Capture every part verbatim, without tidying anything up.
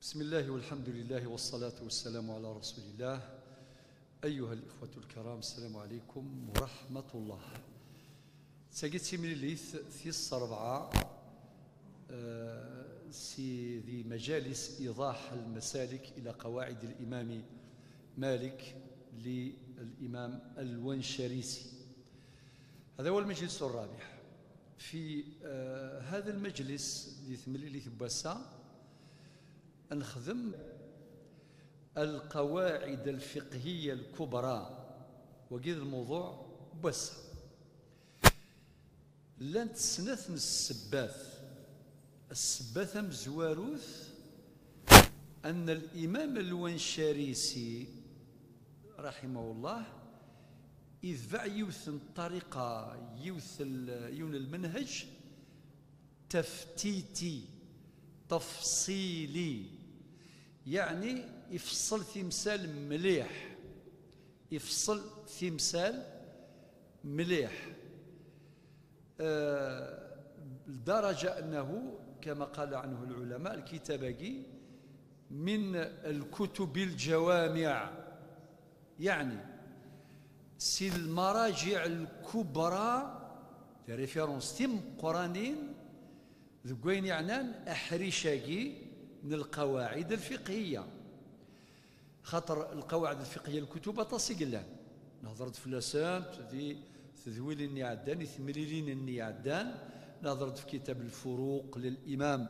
بسم الله والحمد لله والصلاة والسلام على رسول الله. أيها الإخوة الكرام، السلام عليكم ورحمة الله. Tagi d timlilit tis rebɛa, eh, si di majalis إيضاح المسالك إلى قواعد الإمام مالك للإمام الونشريسي. هذا هو المجلس الرابع. في، eh, هذا المجلس, di temlilit n wass-a, ad nexdem القواعد الفقهية الكبرى. Wagi d lmewḍuɛ n wass-a. Llant snat n ssebbat. Ssebba tamezwarut, أن الإمام الونشريسي رحمه الله يتبع yiwet n ṭṭariqa, yiwet n, yiwen n lmenhaj تفتيتي، تفصيلي، يعني يفصل timsal mliḥ، يفصل timsal mliḥ. آه، لدرجة أنه كما قال عنه العلماء، الكتاب-agi من الكتب الجوامع، يعني si lmaraǧiɛ lkubra, les références timeqqranin deg wayen yeɛnan aḥric-agi n lqawaɛid lfiqhiya. Xaṭer lqawaɛid lfiqhiya, lkutub aṭas i yellan. Nehḍer-d fell-asent di tedwilin-nni iɛeddan, i temlilin-nni iɛeddan. Nehḍer-d f kitab Lfuruq lil Imam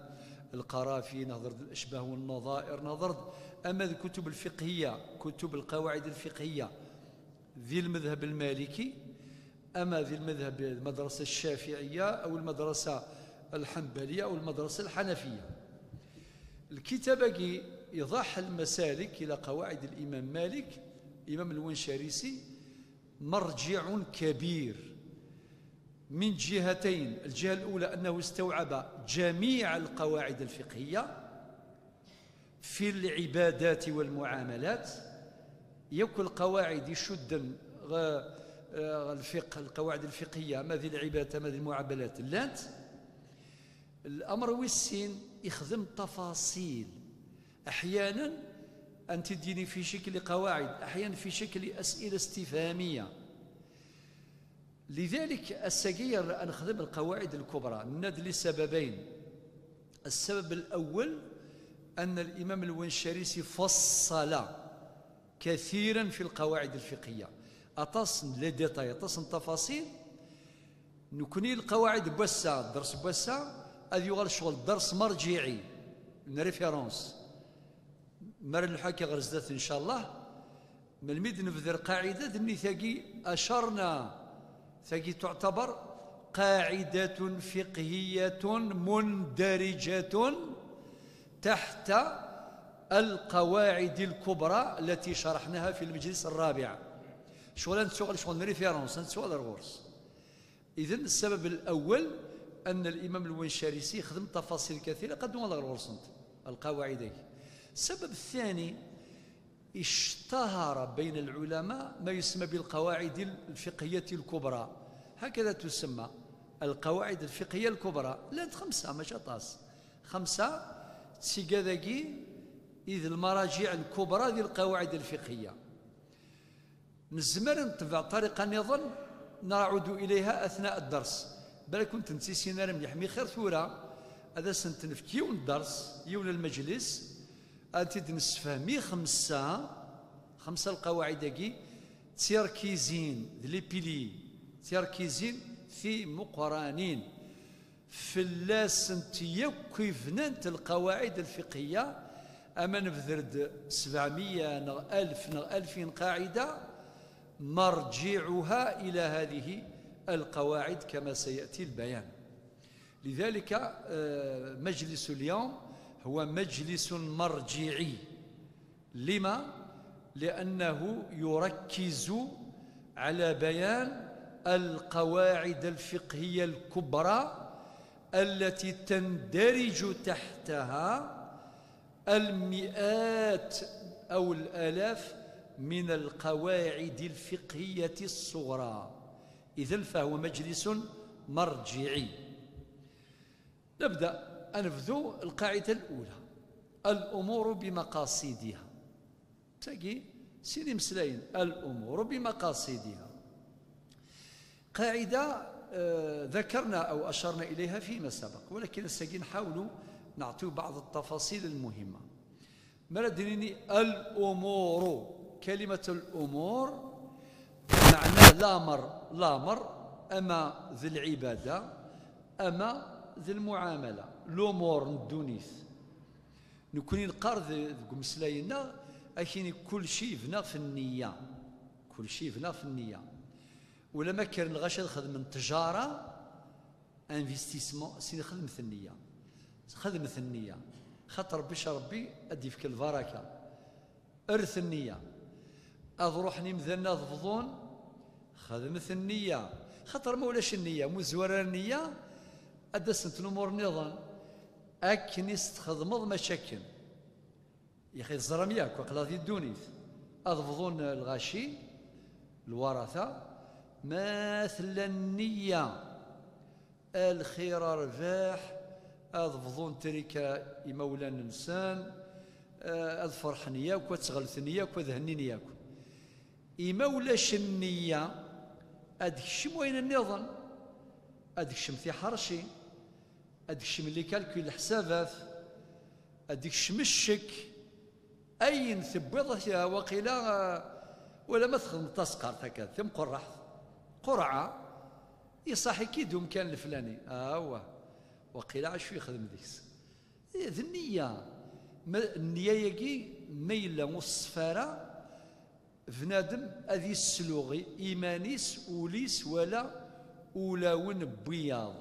Lqarafi, nehḍer-d Lacbah Wannaḍair, nehḍer-d ama d kutub lfiqhiya, kutub lqawaɛid lfiqhiya, di lmadhab lmaliki, ama di lmadhab, lmadrasa lcafiɛiya, aw lmadrasa lḥanbaliya, aw lmadrasa lḥanafiya. Lkitab-agi, إيضاح المسالك إلى قواعد الإمام مالك, Imam Lwancarisi, مرجع كبير من جهتين. الجهة الأولى أنه استوعب جميع القواعد الفقهية في العبادات والمعاملات، yakk lqawaɛid icudden ɣ-, ɣ lfiqh, lqawaɛid lfiqhiya, ama di lɛibadat, ama di lmuɛamalat, llant. Lamer wis sin, ixdem tafaṣil. Aḥyanan, ad tent-id-yini fi ccekl n lqawaɛid, aḥyanan fi ccekl n as'ila istifhamiya. لذلك, ass-agi yerna ad nexdem lqawaɛid lkubra. Nenna-d li sababayn. السبب الأول أن الإمام الونشريسي فصل كثيرا في القواعد الفقهية. Aṭas n les détails, aṭas n tafaṣil. Nekni lqawaɛid n wass-a, dders n wass-a, ad yuɣal ccɣel dders marǧiɛi, une référence. Mi ara nḥaki ɣer zdat, ncallah, melmi d-nebder qaɛida, d nni tagi acarna, tagi tuɛtabar قاعدة فقهية مندرجة تحت القواعد الكبرى التي شرحناها في المجلس الرابع. Ccɣel ad nettuɣal ccɣel n référence, ad nettuɣal ar ɣur-s. إذن السبب الأول أن الإمام الونشاريسي يخدم تفاصيل كثيرة قد نوضع الغرسنت القواعد. السبب الثاني، اشتهر بين العلماء ما يسمى بالقواعد الفقهية الكبرى، هكذا تسمى القواعد الفقهية الكبرى. لانت خمسة، ماشي أطاس، خمسة تسيقاذاكي إذ المراجع الكبرى ذي القواعد الفقهية. نزمر نتبع طريقة نظن نعود إليها أثناء الدرس. بل كنت نتيسينا مليح مي خير ثورة، هذا سنتنفك يون درس، يون المجلس، أنت نسفهمي خمسة، خمسة القواعد كي تيركيزين، les piliers، تيركيزين في مقرانين. Fell-asent yakk i bnant lqawaɛid lfiqhiya, ama nebder-d sebɛemya neɣ alef neɣ alfin qaɛida, مرجعها إلى هذه القواعد كما سيأتي البيان. لذلك، آه، مجلس اليوم هو مجلس مرجعي. لما؟ لأنه يركز على بيان القواعد الفقهية الكبرى التي تندرج تحتها المئات أو الآلاف من القواعد الفقهية الصغرى. إذن فهو مجلس مرجعي. نبدأ، أنبذو القاعدة الأولى. الأمور بمقاصدها. Tagi, sin imeslayen, الأمور بمقاصدها. قاعدة، آه، ذكرنا أو أشرنا إليها فيما سبق، ولكن ass-agi نحاول نعطي بعض التفاصيل المهمة. Mi ara d-nini الأمور، كلمة الأمور معناه lamer، lamer، ama d lɛibada ama d lmuɛamala، l'umur n ddunit. Nekkni neqqar de-, deg umeslay-nneɣ, akini kulci yebna ɣef nniya. Kulci yebna ɣef nniya. Ulamma kkren lɣaci ad xedmen ttjara, investissement, sin xedmet nniya. Xedmet nniya. Xaṭer bac Rebbi ad d-yefk lbaraka. Erret nniya. Ad ruḥen imdanen ad bḍun, xedmet nniya. Xaṭer ma ulac nniya, ma ur tezwar ara nniya, ad d-asent lumuṛ nniḍen. Akken i s-txedmeḍ mačči akken. Yaxi teẓram yakk, aql-aɣ di ddunit. Ad bḍun lɣaci, lwarata, ma tella nniya, a lxir, a rrbeḥ, ad bḍun trika imawlan-nsen, eh, ad ferḥen yakk, ad ttɣelten yakk, ad hennin yakk. I ma ulac nniya, ad d-kcem wayen nniḍen, ad d-kcem tiḥerci, ad d-kcem les calculs, leḥsabat, ad d-kcem ccek, ayen tewwiḍ, ah, waqila, ah, wala ma txedmeḍ tasqart akka, tamqerraḥt, qurɛa, iṣaḥ-ik-id umkan leflani, awah, waqila acu yexdem deg-s. Eh, d nniya. Ma, nniya-agi, ma yella ur teṣfi ara, bnadem ad yesluɣ iman-is, ul-is, wala ulawen n wiyaḍ.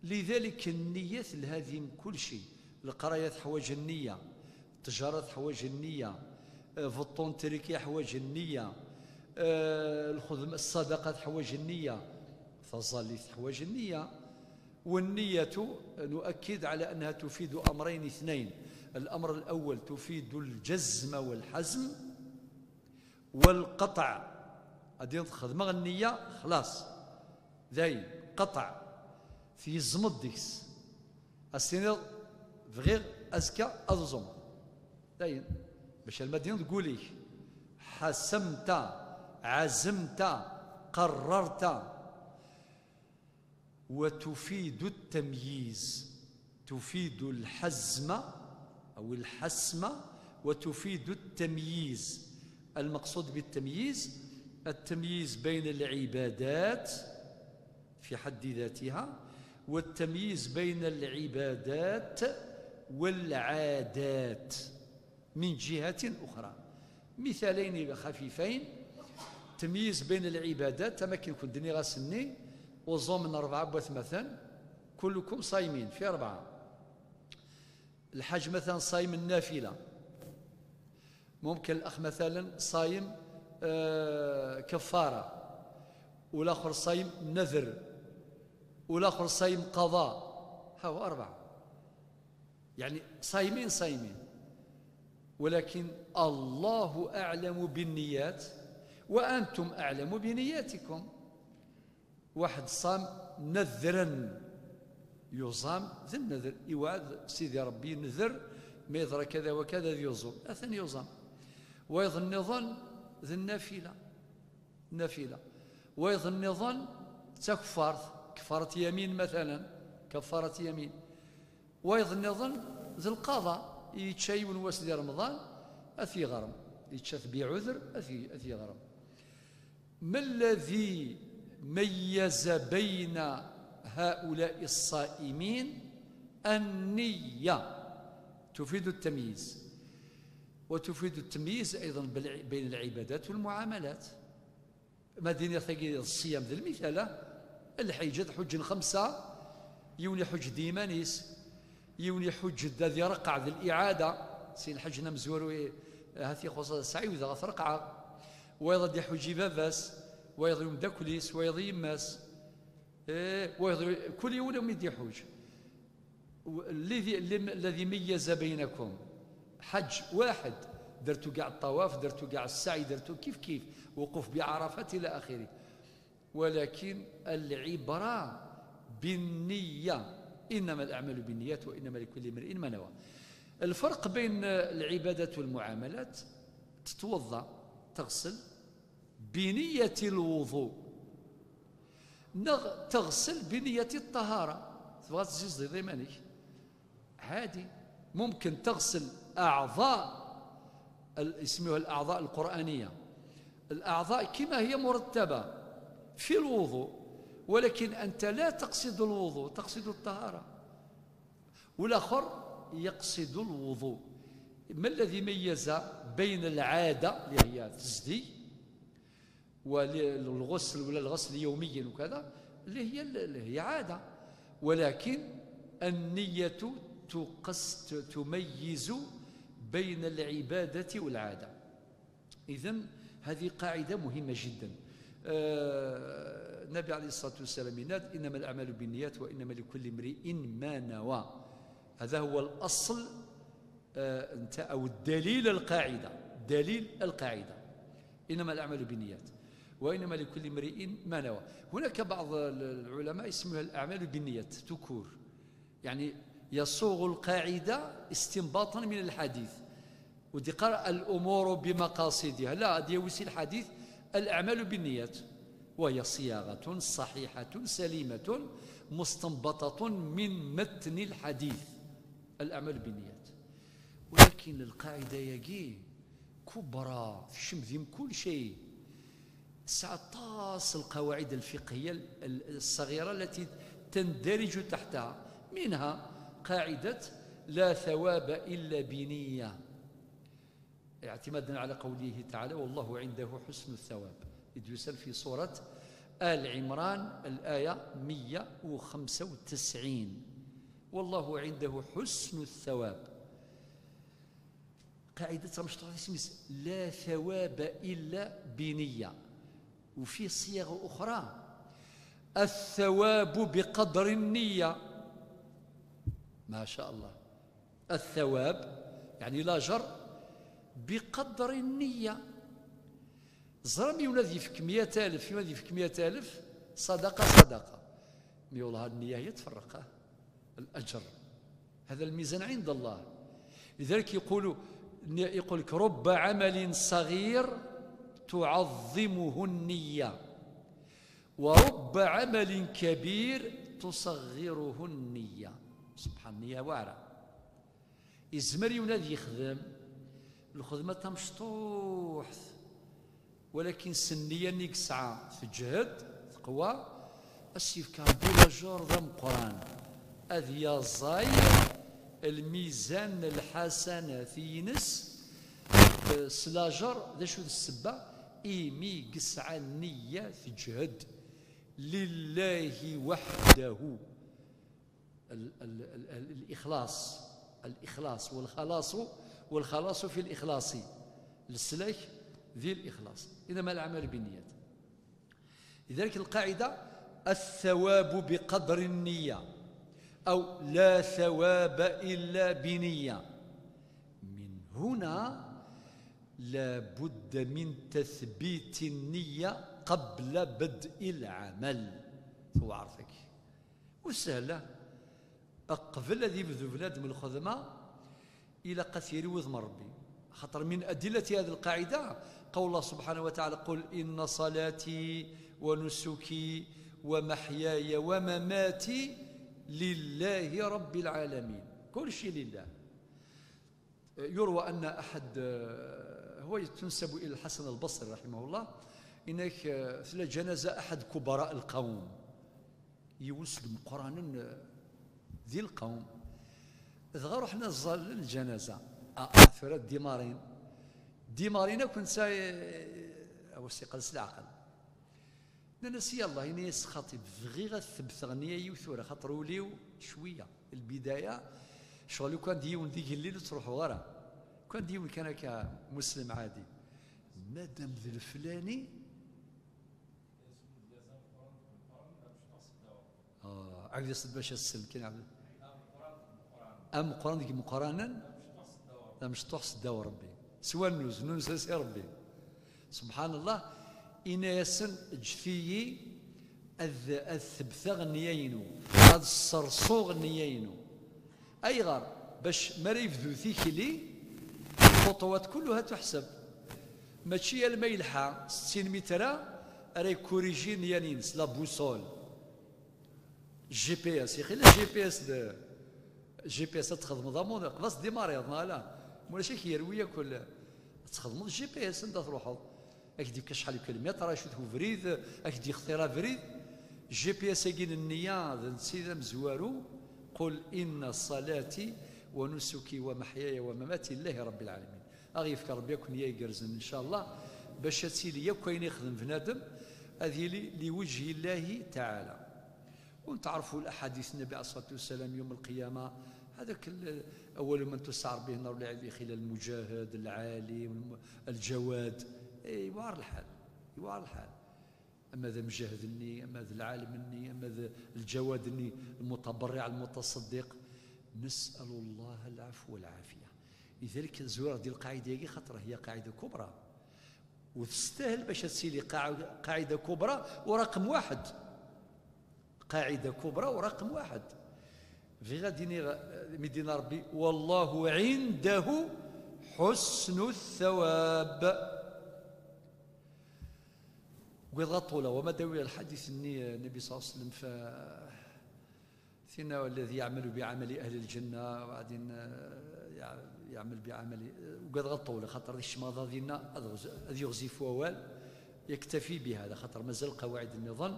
Lidalik, nniya telha di kulci. Leqraya teḥwaǧ nniya, ttjara teḥwaǧ nniya, eh, beṭṭu n trika yeḥwaǧ nniya, eh, lxedma, ṣṣadaqa teḥwaǧ nniya, taẓallit teḥwaǧ nniya. والنية نؤكد على أنها تفيد أمرين اثنين. الأمر الأول تفيد الجزم والحزم، والقطع. Ad d-tiniḍ xedmeɣ nniya, xlaṣ. Dayen, qeṭɛ. Tgezmeḍ deg-s. Ad s-tiniḍ bɣiɣ azekka ad ẓumeɣ. Dayen. Bac alma d-tiniḍ deg wul-ik. حسمت، عزمت، قررت. وتفيد التمييز، تفيد الحزم أو الحسم، وتفيد التمييز. المقصود بالتمييز التمييز بين العبادات في حد ذاتها، والتمييز بين العبادات والعادات. من جهة أخرى. مثالين خفيفين. تمييز بين العبادات، am akken kent-nniɣ ass-nni, uẓum n rebɛa n watmaten, كلكم صايمين في أربعة. الحاج مثلا صايم النافلة، ممكن الأخ مثلا صايم، آه، كفارة، والآخر صايم نذر، والآخر صايم قضاء، ها هو أربعة. يعني صايمين، صايمين، ولكن الله أعلم بالنيات وأنتم أعلم بنياتكم. واحد صام نذرا، يصام ذي النذر، يوعد سيدي ربي نذر ما يضرى كذا وكذا ذي يصوم، أثن يصام. ويظن نظن ذي النافلة، النافلة. ويظن نظن تكفارت، كفارة يمين مثلا، كفارة يمين. Wayeḍ nniḍen d lqaḍa, yečča yiwen wass di Remḍan, ad t-yeɣrem. Yečča-t biɛuder, ad t-, ad t-yeɣrem. ما الذي ميز بين هؤلاء الصائمين؟ النية تفيد التمييز، وتفيد التمييز أيضا بالع-، بين العبادات والمعاملات. Ma d-iniɣ tagi d ṣṣyam d lmitala, lḥiǧ ad ḥuǧǧen xemsa, yiwen iḥuǧǧ d yiman-is, yiwen iḥuǧǧ-d ad ireqqeɛ d liɛada, si lḥeǧ n amezwaru i, ahat ixuṣ ad sɛiwdeɣ ad t-reqqɛeɣ, wayeḍ ad iḥuǧǧ i baba-s, wayeḍ i umeddakel-is, wayeḍ i yemma-s. Eh, wayeḍ, kul yiwen am i d-iḥuǧ. الذي، الذي ميز بينكم حج واحد، درتو كاع الطواف، درتو كاع السعي، درتو كيف كيف، وقوف بعرفات إلى آخره. ولكن العبرة بالنية، إنما الأعمال بالنيات وإنما لكل امرئ ما نوى. الفرق بين العبادات والمعاملات: تتوضا، تغسل بنية الوضوء، نغ تغسل بنية الطهارة. تبغى تزيز ضيض إيمانك، عادي، ممكن تغسل أعضاء ال-، يسميوها الأعضاء القرآنية، الأعضاء كما هي مرتبة في الوضوء، ولكن أنت لا تقصد الوضوء، تقصد الطهارة. والآخر يقصد الوضوء. ما الذي ميز بين العادة اللي هي تزدي والغسل ولا الغسل يوميا وكذا، اللي هي، اللي هي عادة، ولكن النية تقص-، تميز بين العبادة والعادة. إذن هذه قاعدة مهمة جدًا. آه، النبي عليه الصلاة والسلام يناد: "إنما الأعمال بالنيات وإنما لكل امرئ ما نوى". هذا هو الأصل، آه، أنت، أو الدليل القاعدة، دليل القاعدة: "إنما الأعمال بالنيات وإنما لكل امرئ ما نوى". هناك بعض ال-، العلماء يسموها الأعمال بالنيات تكور، يعني يصوغ القاعدة استنباطا من الحديث، ودي قرأ الأمور بمقاصدها. لا، دي وسي الحديث: "الأعمال بالنيات"، وهي صياغة صحيحة سليمة مستنبطة من متن الحديث، "الأعمال بالنيات". ولكن القاعدة ياكي كبرى، تشمل كل شيء. سعطاس القواعد الفقهية ال-، ال-، الصغيرة التي تندرج تحتها، منها قاعدة: "لا ثواب إلا بنية"، اعتمادا على قوله تعالى: "والله عنده حسن الثواب"، إذ يسأل في سورة آل عمران الآية مية وخمسة وتسعين: "والله عنده حسن الثواب". قاعدة تمشطوح اسميس: "لا ثواب إلا بنية". وفي صيغ أخرى: "الثواب بقدر النية". ما شاء الله. الثواب، يعني لاجر، بقدر النية. زرم يولد يفك مية ألف، يولد يفك مية ألف، صدقة، صدقة. مي والله هاد النية هي تفرق، ها؟ الأجر. هذا الميزان عند الله. لذلك يقول، يقول لك: "رب عمل صغير تعظمه النية، ورب عمل كبير تصغره النية". سبحان، النية واعرة. يزمر يولد يخدم الخدمة تمشطوحت، ولكن سنيا نيك سعى تجهد، تقوى، السيف كان بلا جور ذا مقران. أذ يزاي الميزان الحسنات ينس، آه، سلاجر، ذا شو السبة؟ إيمي قسعى النية تجهد لله وحده. ال-، ال-، ال-، ال-، الإخلاص، الإخلاص والخلاص، والخلاص في الإخلاص، السلاك ذي الإخلاص، إنما الأعمال بالنيات. لذلك القاعدة: "الثواب بقدر النية"، أو "لا ثواب إلا بنية". من هنا لا بد من تثبيت النية قبل بدء العمل. هو عرفك. وسهلة. قبل أن يبدو بنادم الخدمة، إلى قد يري وذم ربي. خاطر من أدلة هذه القاعدة قول الله سبحانه وتعالى: "قل إن صلاتي ونسكي ومحياي ومماتي لله رب العالمين". كل شيء لله. يروى أن أحد، آه، هو تنسب إلى الحسن البصري رحمه الله، إنك، آه، في جنازة أحد كبراء القوم، يوسق مقرانا، آه، ذي القوم. دغا رحنا نزال الجنازة. آه، آه، ثورة ديمارين. ديمارين كنت ساي-، آه، وسيقلس العقل. ننس يلا، هنا يسخاطي بغي غا ثبت غنية يو ثورة، خاطر وليو شوية. البداية، شغل لو كان ديون ديك الليل تروحوا غرا. كان ديون كان هكا مسلم عادي. مادام ذي الفلاني، آه، عقد يصد باش السلم، كاين عقد. أم قران ديك مقرانا، لا مشطوح صداو ربي. سوى النوز، نوز سي ربي. سبحان الله، إنا يسن جثيي أذ-، أذ ثبتغ النية ينو، أذ الصرصوغ النية ينو. أيغر؟ Bac mi ara yebdu tikli, الخطوات كلها تحسب. Mačči alma yelḥa settin mitra ara yekkuriji nniya-ines, la boussole. G P S, yaxi la G P S d G P S ad txedmeḍ amuḍ, qbas d imariḍ, neɣ ala? Mulac ad k-yerwi yakk. Ad txedmeḍ G P S anda truḥeḍ. Ad k-d-yefk acḥal n kilmiṭr, acu-t ubrid, ad k-d-yextir abrid. G P S-agi n nniya d netta i d amezwaru. قل إن صلاتي ونسكي ومحياي ومماتي لله رب العالمين. Ad ɣ-yefk Rebbi akk nniya igerrzen, ncallah, bac ad tili yakk ayen yexdem bnadem, ad yili لوجه الله تعالى. ونتعرفوا الأحاديث النبي عليه الصلاة والسلام يوم القيامة، هذاك ال-، أول من تسعر به النار والعياذ بالله المجاهد، العالم، الجواد. إيه، يوعر الحال، يوعر الحال. أما ذا مجاهد ني، أما ذا العالم ني، أما ذا الجواد ني، المتبرع، المتصدق. نسأل الله العفو والعافية. لذلك زوير دي القاعدة يجي خطرة، هي قاعدة كبرى. وتستاهل باش تسيلي قاع-، قاعدة كبرى ورقم واحد. قاعدة كبرى ورقم واحد. في غادي نغ-، مدينة ربي، والله عنده حسن الثواب. قد غطوله وما داوي الحديث الني-، النبي صلى الله عليه وسلم ف-، ثنا الذي يعمل بعمل أهل الجنة، وبعدين، آه، يع-، يعمل بعمل، آه، وقد غطوا له، خاطر ذي الشماضة دينا، هذا غز-، هذا يغزي في ووال، يكتفي بهذا، خاطر مازال قواعد النظام.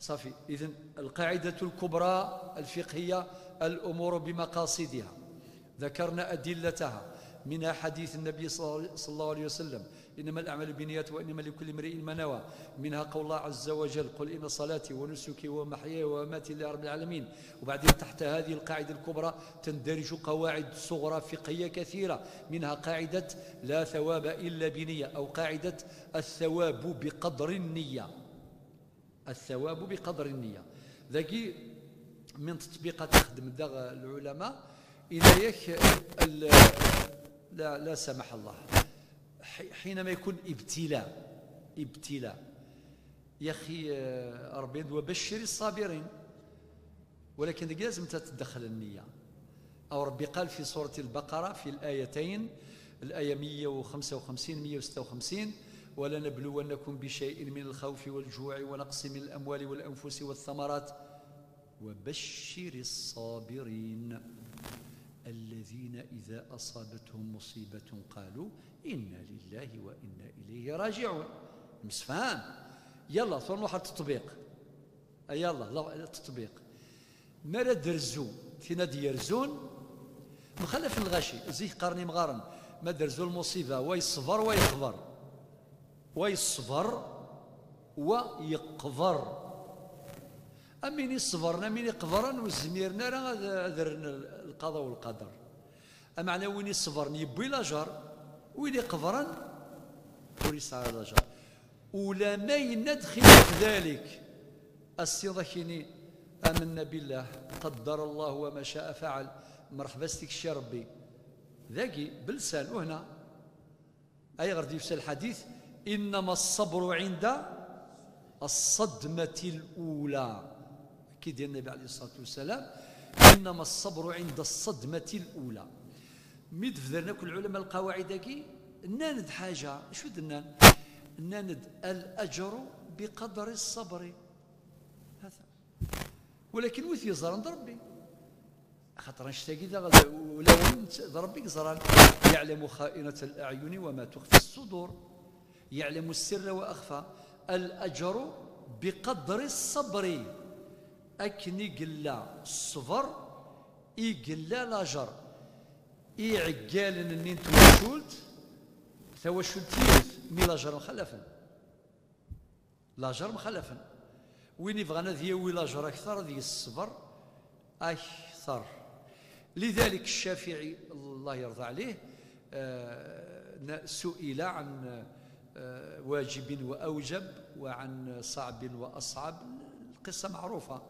صافي. إذن القاعدة الكبرى الفقهية: الأمور بمقاصدها. ذكرنا أدلتها، منها حديث النبي صلى، صلى الله عليه وسلم: إنما الأعمال بالنيات وإنما لكل امرئ ما نوى. منها قول الله عز وجل: قل إن صلاتي ونسكي ومحياي ومماتي لله رب العالمين. وبعدين تحت هذه القاعدة الكبرى تندرج قواعد صغرى فقهية كثيرة، منها قاعدة لا ثواب إلا بنية، أو قاعدة الثواب بقدر النية. الثواب بقدر النية. ذاكي من تطبيقات خدم داغ العلماء، إلا ياك ال-، لا، لا سمح الله، حي-، حينما يكون ابتلاء، ابتلاء، يا أخي، آه، ربي يقول: "وبشر الصابرين". ولكن ديك لازم تتدخل النية. أو ربي قال في سورة البقرة في الآيتين، الآية مية وخمسة وخمسين، مية وستة وخمسين: "ولنبلونكم بشيء من الخوف والجوع ونقص من الأموال والأنفس والثمرات وبشر الصابرين الذين إذا أصابتهم مصيبة قالوا إنا لله وإنا إليه راجعون". مسفهام؟ يلا، ثم نروح للتطبيق. أي يلا، لا، التطبيق. ما راه درزو، فينا ديرزون، مخلف الغاشي، زيه قرني مغارن، ما درزو المصيبة، ويصبر ويقبر. ويصبر ويقبر. أمين يصبرن، أمين يقبرن، وزميرنا راه هذا، هذا القضاء والقدر. أمعنى وين يصبرن يبوي لاجر، وين يقبرن وريس على لاجر. ولما يند خلاف ذلك، السيضة كيني: "آمنا بالله، قدر الله وما شاء فعل". مرحبا ستك شي ربي. ذاكي بلسان وهنا. أي غير ديفس الحديث: "إنما الصبر عند الصدمة الأولى". كي دير النبي عليه الصلاة والسلام: "إنما الصبر عند الصدمة الأولى". مي دفدرنا كل علماء القواعد كي ناند حاجة، شو دنان؟ ناند الأجر بقدر الصبر. هذا. ولكن وثي زرن ربي. خاطر نشتاقي ذا غد-، ولو انت ذا ربي زران: "يعلم خائنة الأعين وما تخفي الصدور". يعلم السر وأخفى. الأجر بقدر الصبر. أكني قلا الصبر، إي قلا لاجر. إي عقال نين توشولت، توشولت يوث، مي لاجر مخلفا. لاجر مخلفا. وين يبغى نذي يوي لاجر أكثر، ذي الصبر أكثر. لذلك الشافعي، الله يرضى عليه، آه، ن-، سئل عن، آه، واجب وأوجب، وعن صعب وأصعب. القصة معروفة.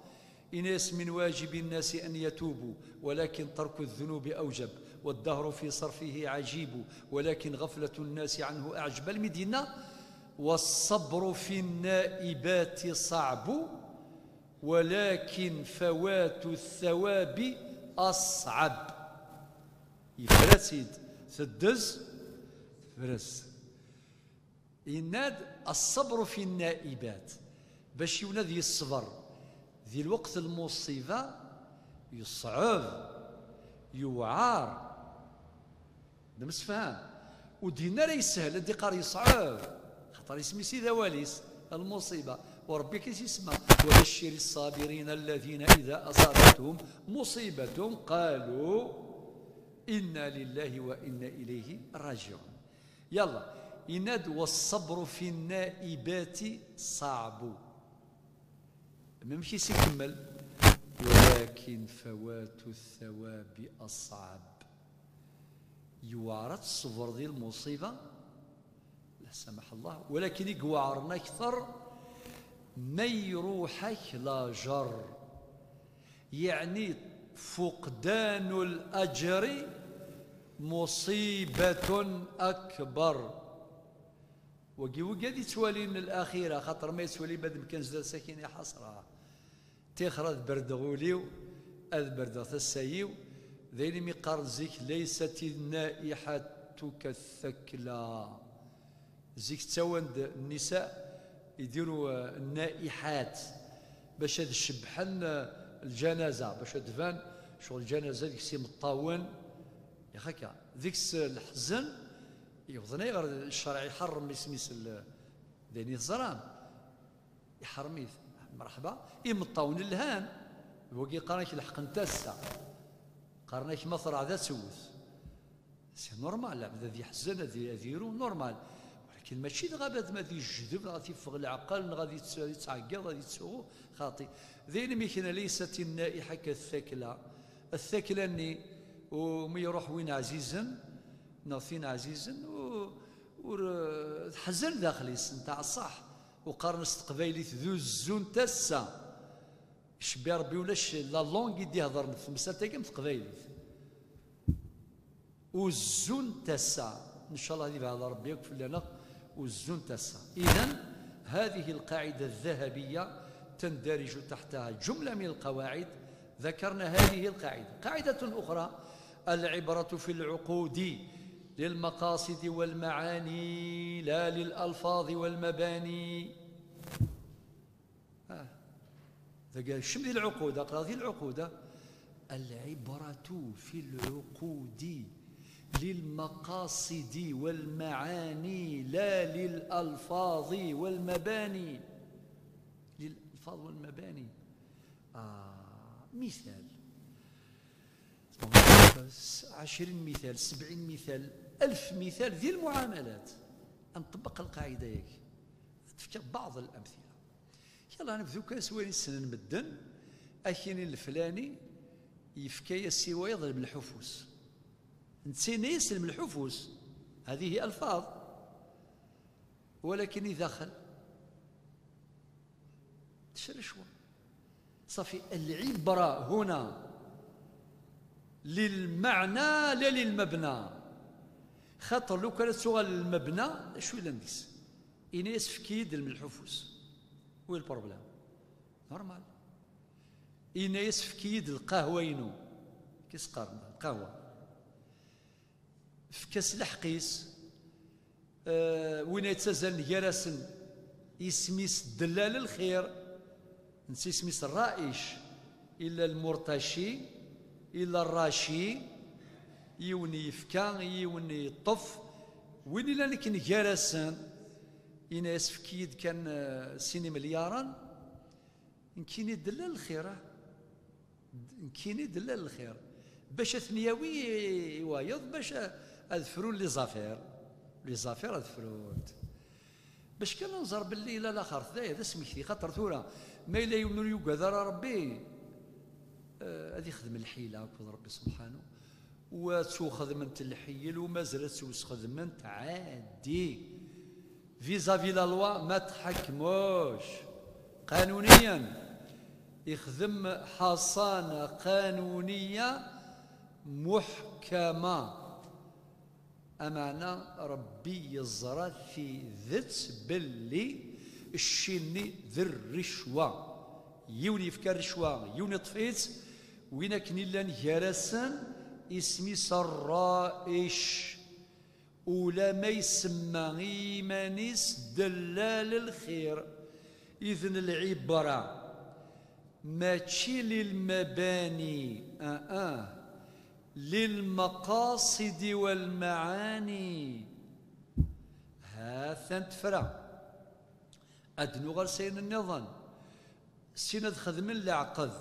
إناس من واجب الناس أن يتوبوا، ولكن ترك الذنوب أوجب، والدهر في صرفه عجيب، ولكن غفلة الناس عنه أعجب. المدينة: "والصبر في النائبات صعب، ولكن فوات الثواب أصعب". Yefra-tt-id, teddez, tefres. Yenna-d: "الصبر في النائبات." Bac yiwen ad yesber di lweqt n lmuṣiba, yeṣɛeb, yewɛer. D amsefham. Ur d-yenna ara yeshel, ad d-iqqar yeṣɛeb. Xaṭer isem-is i d awal-is, lmuṣiba. U Ṛebbi akka i s-isemma: "وبشر الصابرين الذين إذا أصابتهم مصيبة قالوا إنا لله وإنا إليه راجعون." Yalla, yenna-d: "والصبر في النائبات صعب." Amek i s-ikemmel: "ولكن فوات الثواب أصعب." Yewɛer ad teṣbreḍ di lmuṣiba, la samaḥ Allah, walakin i iweɛren akter ma iruḥ-ak lajer. Yeɛni فقدان الأجر مصيبة أكبر. Wagi, wagi ad ittwalin laxira, xaṭer ma yettwali madem kan zdat sakin, ya ḥasra. Tixer ad berdeɣ ul-iw, ad berdeɣ tasa-iw. D ayen imi qqaren zik: "ليست النائحة كالثكلى." Zik ttawen-d nnisa idiru, eh, nna'iḥat, bac ad cebbḥen, eh, lǧanaza, bac ad tban ccɣel lǧanaza deg-s imeṭṭawen, yax akka, deg-s leḥzen, yewḍen ayɣer ccreɛ iḥerrem isem-is l-, d ayen i teẓram. Iḥerrem-it, mreḥba, imeṭṭawen lhan, d wagi qqaren-ak lḥeqq n tasa. Qqaren-ak ma terɛed ad tewwet. C'est normal, lɛebd ad yeḥzen, ad i-, ad iru, normal. Walakin mačči dɣa bad ma ad ijdeb, neɣ ad t-iffeɣ leɛqel, neɣ ad yett-, ad yettɛeggiḍ, ad yettsuɣu, xaṭi. D ayen mi kna ليست النائحة كالثكلى. Ttakla-nni, u mi iruḥ win ɛzizen, neɣ tin ɛzizen, u-, ur, teḥzen daxel-is, nteɛ ṣṣeḥ. U qqaren s teqbaylit d uzzu n tassa. Icebbi Ṛebbi ulac la langue i d-ihedṛen f temsalt-agi am teqbaylit. Uzzu n tassa. Ncallah ad ibɛed Ṛebbi akk fell-aneɣ uzzu n tassa. إذن هذه القاعدة الذهبية تندرج تحتها جملة من القواعد. ذكرنا هذه القاعدة. قاعدة أخرى: العبرة في العقود للمقاصد والمعاني لا للألفاظ والمباني. Ah. Dagi, kcem di lɛuqud, aql-aɣ di lɛuqud, ah. العبرة في العقود للمقاصد والمعاني لا للألفاظ والمباني. للألفاظ والمباني. Ah, مثال. عشرين مثال، سبعين مثال، ألف مثال ذي المعاملات. أن تطبق القاعدة ياك. تفكر بعض الأمثلة. Yalla, nebdu kan s wayen i ssnen medden, akini leflani yefka-yas i wayeḍ lmelḥufus. Netta yenna-yas lmelḥufus, هذه ألفاظ، ولكن i daxel tecracwa. صافي، العبرة هنا للمعنى لا للمبنى. خاطر لو كانت تغال المبنى، شو يلان ديس؟ إناس فكيد الملحوفوس. وين البروبليم؟ نورمال. Yenna-yas: "Efk-iyi-d lqahwa-inu." Kis qqaren lqahwa. Efk-as lḥeqq-is. Eh, win yettazzalen gar-asen, isem-is Dellal Lxir, netta isem-is Rra'ic, illa Lmurtaci, illa Rraci, yiwen yefka, yiwen yeṭṭef, win illan akken gar-asen, yenna-yas: "Efk-iyi-d kan, eh, sin imelyaren." Nekkini Dellal Lxir, ah. Nekkini Dellal Lxir. Bac ad ten-yawi i wayeḍ, bac a-, ad frun les affaires. Les affaires ad frunt. Bac kan ad nẓer belli la laxert, d aya d asmekti, xaṭer tura, ma yella yiwen ur yugad ara Rebbi, eh, ad ixdem lḥila akked Rebbi subḥanu. Wa ttuxedment lḥiyel u mazal ad ttuxedment ɛaddi. Vis-à-vis la loi ma tḥakmux qanuniyan, ixdem ḥaṣana qanuniya muḥkama. Ameɛna Rebbi yeẓra tidet belli cci-nni d rricwa. Yiwen yefka rricwa, yiwen iṭṭef-itt, win akken illan gar-asen, Isem-is Rra'ic, ulamma isemma i yiman-is Dellal Lxir. Iden lɛibra mačči lilmabani, ah, ah, lilmaqasidi walmaɛani. Ha-t-an tefra. Ad nuɣal s ayen nniḍen. Sin ad xedmen leɛqed.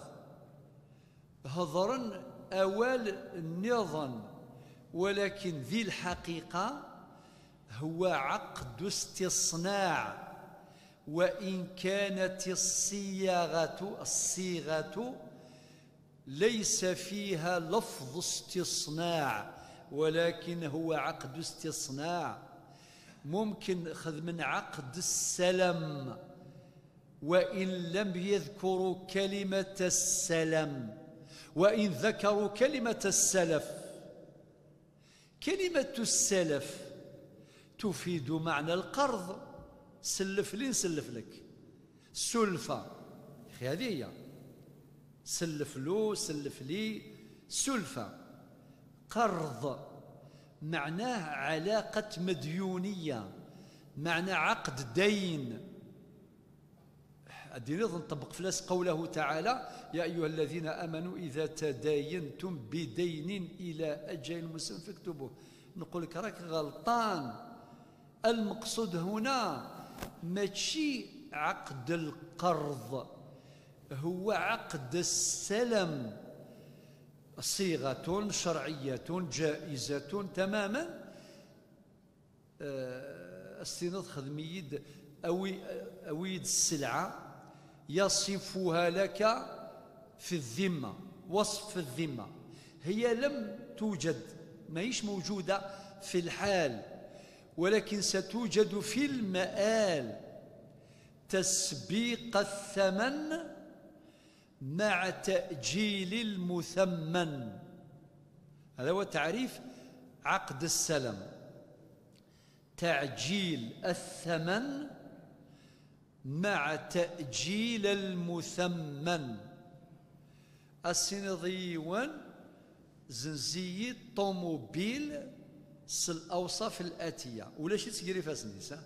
Hedren awal nniḍen, walakin di lḥaqiqa هو عقد استصناع، وإن كانت الصياغة، الصيغة ليس فيها لفظ استصناع، ولكن هو عقد استصناع. ممكن خدمن عقد السلم، وإن لم يذكروا كلمة السلم، وإن ذكروا كلمة السلف. كلمة السلف تفيد معنى القرض. سلف لي نسلف لك. سلفة. يا أخي، هذه هي. سلف له، سلف لي. سلفة. قرض. معناه علاقة مديونية. معنى عقد دين. الدين نطبق فلاس قوله تعالى: يا أيها الذين آمنوا إذا تداينتم بدين إلى أجل مسمى فاكتبوه. نقول لك: راك غلطان. المقصود هنا ماشي عقد القرض، هو عقد السلم. صيغة شرعية جائزة تماما. آه، أستنض خدميد، أوي، أويد السلعة، يصفها لك في الذمة، وصف في الذمة. هي لم توجد، ماهيش موجودة في الحال، ولكن ستوجد في المآل. تسبيق الثمن مع تأجيل المثمن. هذا هو تعريف عقد السلم. تعجيل الثمن مع تأجيل المثمن. Asiniḍ yiwen zenziyi ṭumubil s الأوصاف الآتية. Ulac-itt ger ifassen-is, ha?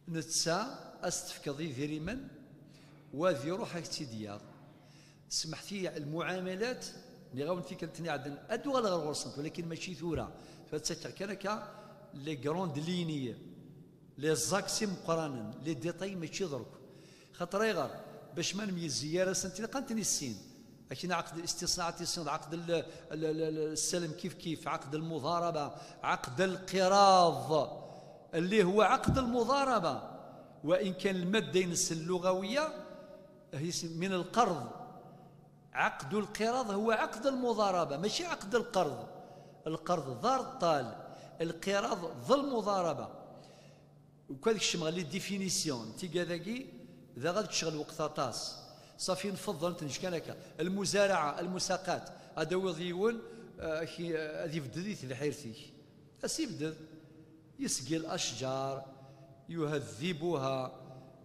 Netta, ad s-tefkeḍ idrimen, wa ad iruḥ ad k-tt-id-yaɣ. Smeḥt-iyi, lmuɛamalat, nniɣ-awen tikkelt-nni iɛeddan, ad uɣaleɣ ɣer ɣur-sent, walakin mačči tura. Tura ttakkeɣ kan akka les grandes lignes, les axes imeqqranen, les détails mačči ḍerk. Xaṭer ayɣer? Bac ma nemyezzi gar-asent, ilaq ad ten-issin. Akken ɛaqd istisna, ad tissineḍ ɛaqd l-, l-, l-, l-, السلم كيف كيف، عقد المضاربة، عقد القراض، اللي هو عقد المضاربة، وإن كان المادة-ines اللغوية هي من القرض. عقد القراض هو عقد المضاربة، ماشي عقد القرض. القرض دار الطال، القراض ظل مضاربة. وكذا كشمغ les définitions، تيقا ذاكي، ذا غاد تشغل وقت طاس. صافي نفضل نتنج كان هكا. المزارعة، المساقات، هذا هو ضيون، آه، كي، آه، هذه بددي تبحيرتي. أسيبدد. يسقي الأشجار، يهذبها،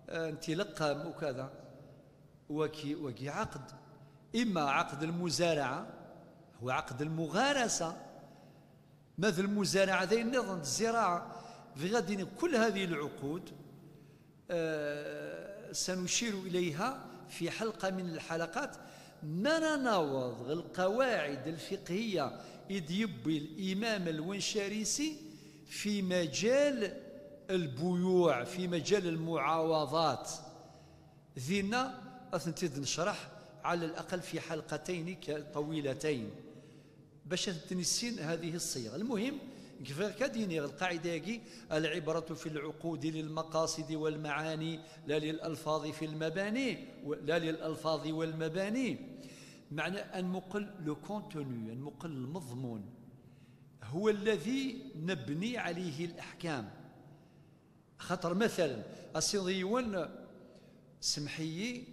آه، انتلقم وكذا. وكي، وكي عقد. إما عقد المزارعة، هو عقد المغارسة. ماذا المزارعة ذي النظام الزراعة. في غد كل هذه العقود، آه، سنشير إليها في حلقة من الحلقات. ما نناوض القواعد الفقهية إذ يبي الإمام الونشاريسي في مجال البيوع، في مجال المعاوضات. ذينا أثنتيد نشرح على الأقل في حلقتين ك-، طويلتين. باش تنسين هذه الصيغ. المهم، كيف كديني القاعدة يجي: العبرة في العقود للمقاصد والمعاني لا للألفاظ في المباني، و-، لا للألفاظ والمباني. معنى أن مقل le contenu، أن مقل المضمون، هو الذي نبني عليه الأحكام. خاطر مثلا، أسيض يون، سمحيي،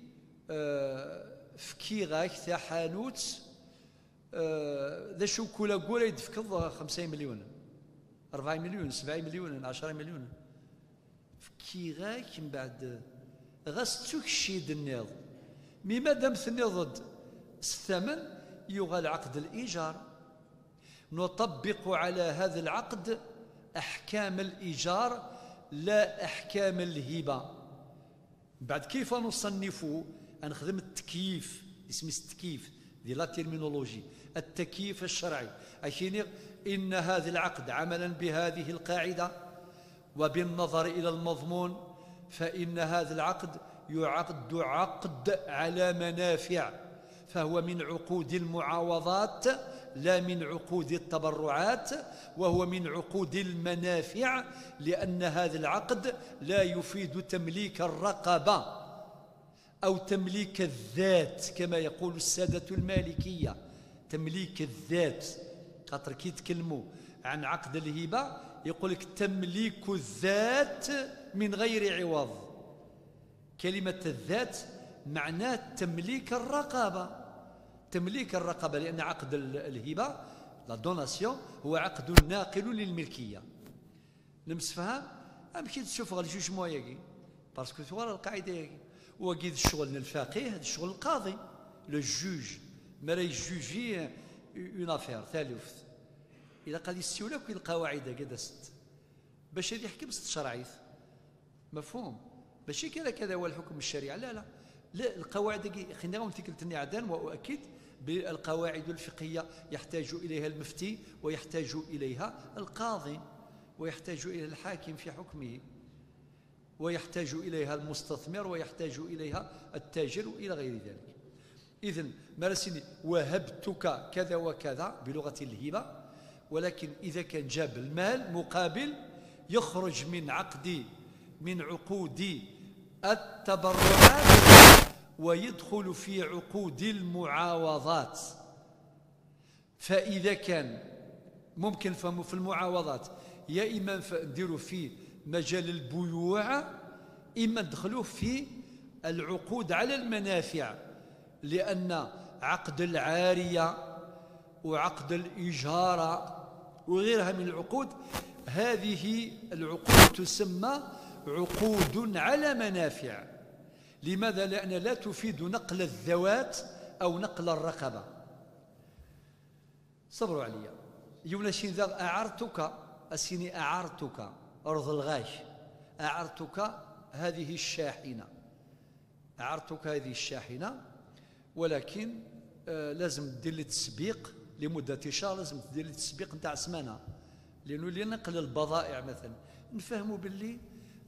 آه، فكيغاك تاحانوت، آه، ذا شو كولا كورا يدفكض خمسين مليون، أربعين مليون، سبعين مليون، عشرين مليون. فكيغاك من بعد، غاس تكشيد النيض. مي مادام تنيض ستمن، يغال عقد الإيجار. نطبق على هذا العقد أحكام الإيجار لا أحكام الهبة. بعد كيف نصنفه؟ نخدم التكييف، اسمه التكييف دي la terminologie، التكييف الشرعي. أكيني إن هذا العقد عملا بهذه القاعدة وبالنظر إلى المضمون، فإن هذا العقد يعد عقد على منافع، فهو من عقود المعاوضات لا من عقود التبرعات، وهو من عقود المنافع، لأن هذا العقد لا يفيد تمليك الرقبة أو تمليك الذات كما يقول السادة المالكية. تمليك الذات، خاطر كي يتكلموا عن عقد الهبة يقول لك تمليك الذات من غير عوض. كلمة الذات معناه تمليك الرقبة، تمليك الرقبة، لأن عقد ال-، الهبة، la donation، هو عقد ناقل للملكية. نمسفهام؟ أمشي تشوف غير جوج مواياكي، parce que ثوار القاعدة ياكي. وأكيد الشغل الفقيه، الشغل القاضي، le juge، ما راه يجوجي une affaire، تالفت. إذا قال يستولى كل القواعد كذا ست، باش هذه يحكم ست شرعيت. مفهوم؟ ماشي كذا كذا هو الحكم الشريعة، لا، لا. لا، القواعد كي خلينا نقول تلك التنية عدن، وأؤكد بالقواعد الفقهية يحتاج إليها المفتي، ويحتاج إليها القاضي، ويحتاج إليها الحاكم في حكمه، ويحتاج إليها المستثمر، ويحتاج إليها التاجر، وإلى غير ذلك. إذن ما راه سيني وهبتك كذا وكذا بلغة الهبة، ولكن إذا كان جاب المال مقابل يخرج من عقد، من عقود التبرعات ويدخل في عقود المعاوضات. فإذا كان ممكن فهم في المعاوضات، يا إما ف-، نديرو في مجال البيوع، إما ندخلوه في العقود على المنافع، لأن عقد العارية وعقد الإجارة وغيرها من العقود، هذه العقود تسمى عقود على منافع. لماذا؟ لأن لا تفيد نقل الذوات أو نقل الرقبة. صبروا عليا. يونا شين ذا أعرتك، أسيني أعرتك، أرض الغاش. أعرتك هذه الشاحنة. أعرتك هذه الشاحنة، ولكن، آه، لازم دير لي تسبيق لمدة شهر، لازم دير لي تسبيق نتاع سمانة، لأنه اللي نقل البضائع مثلًا. نفهموا باللي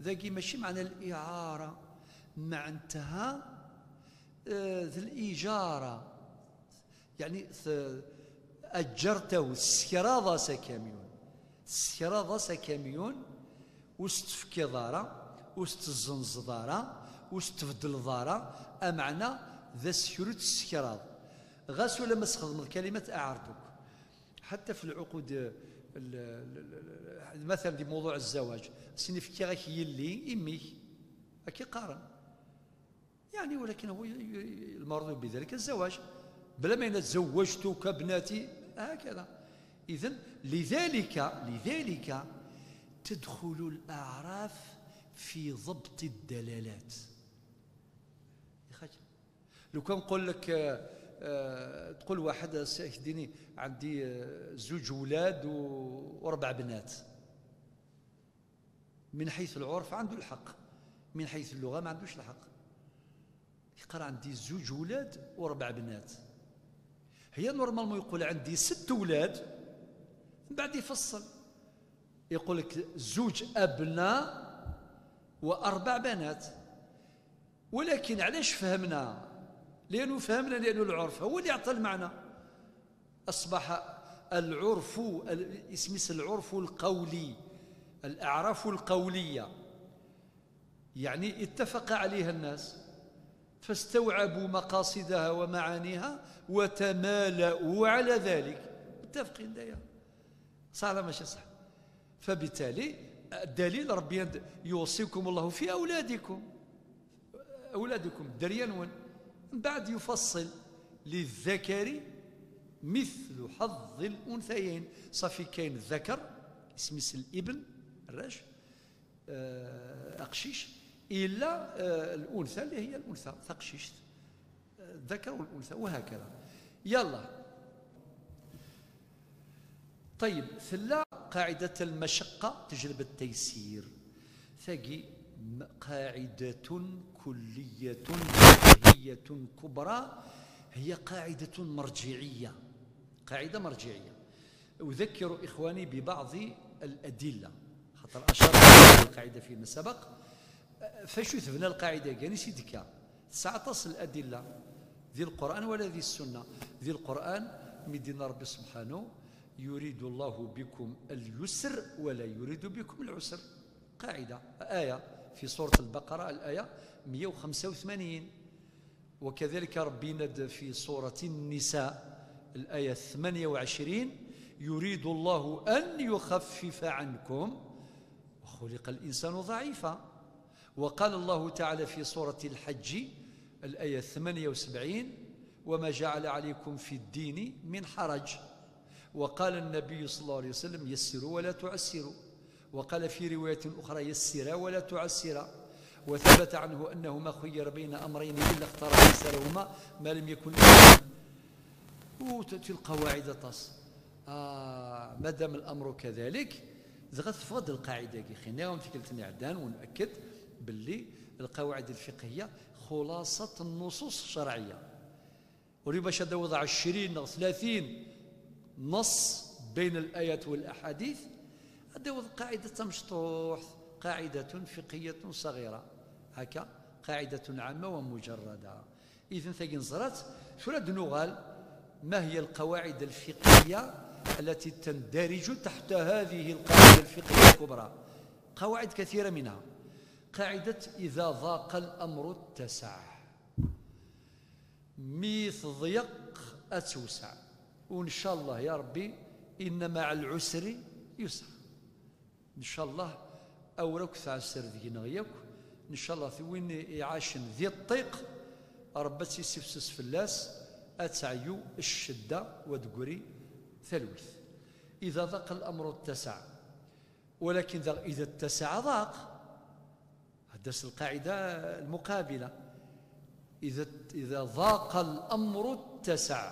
ذاكي ماشي معنى الإعارة، معناتها، آه، ذي الإجارة. يعني ث-، أجرته، سكراضة سكاميون. سكراضة سكاميون، وستفكي ضارة، وستزنز ضارة، وستفضل ضارة، أمعنا ذا سكروت السكراض. غاس ولا ما تخدم كلمة أعرتك. حتى في العقود، ال-، ال-، ال-، ال-، مثلًا دي موضوع الزواج، سنفكي غاك يلي إميك. أكي قارن. يعني، ولكن هو ي-، ي-، المرض بذلك الزواج، بلا ما يقول: "زوجتك ابنتي"، هكذا. إذن لذلك، لذلك تدخل الأعراف في ضبط الدلالات. يا خاج، لو كان نقول لك، آه، آه، تقول واحد: "سيديني، عندي، آه، زوج ولاد و-، وأربع بنات". من حيث العرف عنده الحق، من حيث اللغة ما عندوش الحق. يقرا: "عندي زوج ولاد وربع بنات". هي normalement يقول: "عندي ست ولاد"، من بعد يفصل، يقول لك: "زوج أبناء وأربع بنات". ولكن علاش فهمنا؟ لأنه فهمنا، لأنه العرف هو اللي يعطي المعنى. أصبح العرف، ال-، اسميس العرف القولي، الأعراف القولية، يعني اتفق عليها الناس، فاستوعبوا مقاصدها ومعانيها وتمالؤوا على ذلك. متفقين دايا؟ صح ولا ماشي صح؟ فبالتالي الدليل ربي يند-، يوصيكم الله في أولادكم، أولادكم، الدرية نون. من بعد يفصل: "للذكر مثل حظ الأنثيين". صافي، كاين الذكر، اسميس الابن، الراش، آه، أقشيش، إلا، آه، الأنثى اللي هي الأنثى، تقشيشت، آه، الذكر والأنثى، وهكذا. يلا. طيب، tella قاعدة المشقة تجلب التيسير. Tagi, m-, قاعدة كلية فقهية كبرى، هي قاعدة مرجعية، قاعدة مرجعية. أذكر إخواني ببعض الأدلة، خاطر أشرت إلى هذه القاعدة فيما سبق. F acu tebna lqaɛida-agi? Anisi d-tekka? Tesɛa aṭas n ladilla, di Lqur'an wala di Ssunna. Di Lqur'an, mi d-yenna Ṛebbi subḥanu: "يريد الله بكم اليسر ولا يريد بكم العسر". قاعدة، آية في سورة البقرة، الآية مية وخمسة وثمانين. وكذلك ربي ينادى في سورة النساء، الآية ثمانية وعشرين: "يريد الله أن يخفف عنكم وخلق الإنسان ضعيفا". وقال الله تعالى في سورة الحج، الآية ثمانية وسبعين: "وما جعل عليكم في الدين من حرج". وقال النبي صلى الله عليه وسلم: "يسروا ولا تعسروا". وقال في رواية أخرى: "يسرا ولا تعسرا". وثبت عنه أنه ما خير بين أمرين إلا اختار أيسرهما ما لم يكن إثما. وتأتي القواعد aṭas. آه، ما دام الأمر كذلك، dɣa teffeɣ-d lqaɛida-agi. Xinna-yawen tikkelt-nni iɛeddan, ونأكد belli القواعد الفقهية خلاصة النصوص الشرعية. Ur bac ad d-tawiḍ عشرين neɣ ثلاثين نص بين الآيات والأحاديث، ad d-tawiḍ قاعدة tamecṭuḥt، قاعدة فقهية صغيرة، هكا، قاعدة عامة ومجردة. إذن tagi neẓra-tt. Tura ad nuɣal، ما هي القواعد الفقهية التي تندرج تحت هذه القاعدة الفقهية الكبرى؟ قواعد كثيرة منها. قاعدة إذا ضاق الأمر اتسع. Mi teḍyeq ad tewseɛ. وإن شاء الله يا ربي، إن مع العسر يسرا. إن شاء الله، awer akk tɛesser deg-neɣ yakk. إن شاء الله, win iɛacen di ṭṭiq, Ṛebbi ad tt-issifses fell-as, ad teɛyu ccedda, wa d-tegri talwit. إذا ضاق الأمر اتسع. ولكن إذا اتسع ضاق. هذه القاعدة المقابلة. إذا، إذا ضاق الأمر اتسع،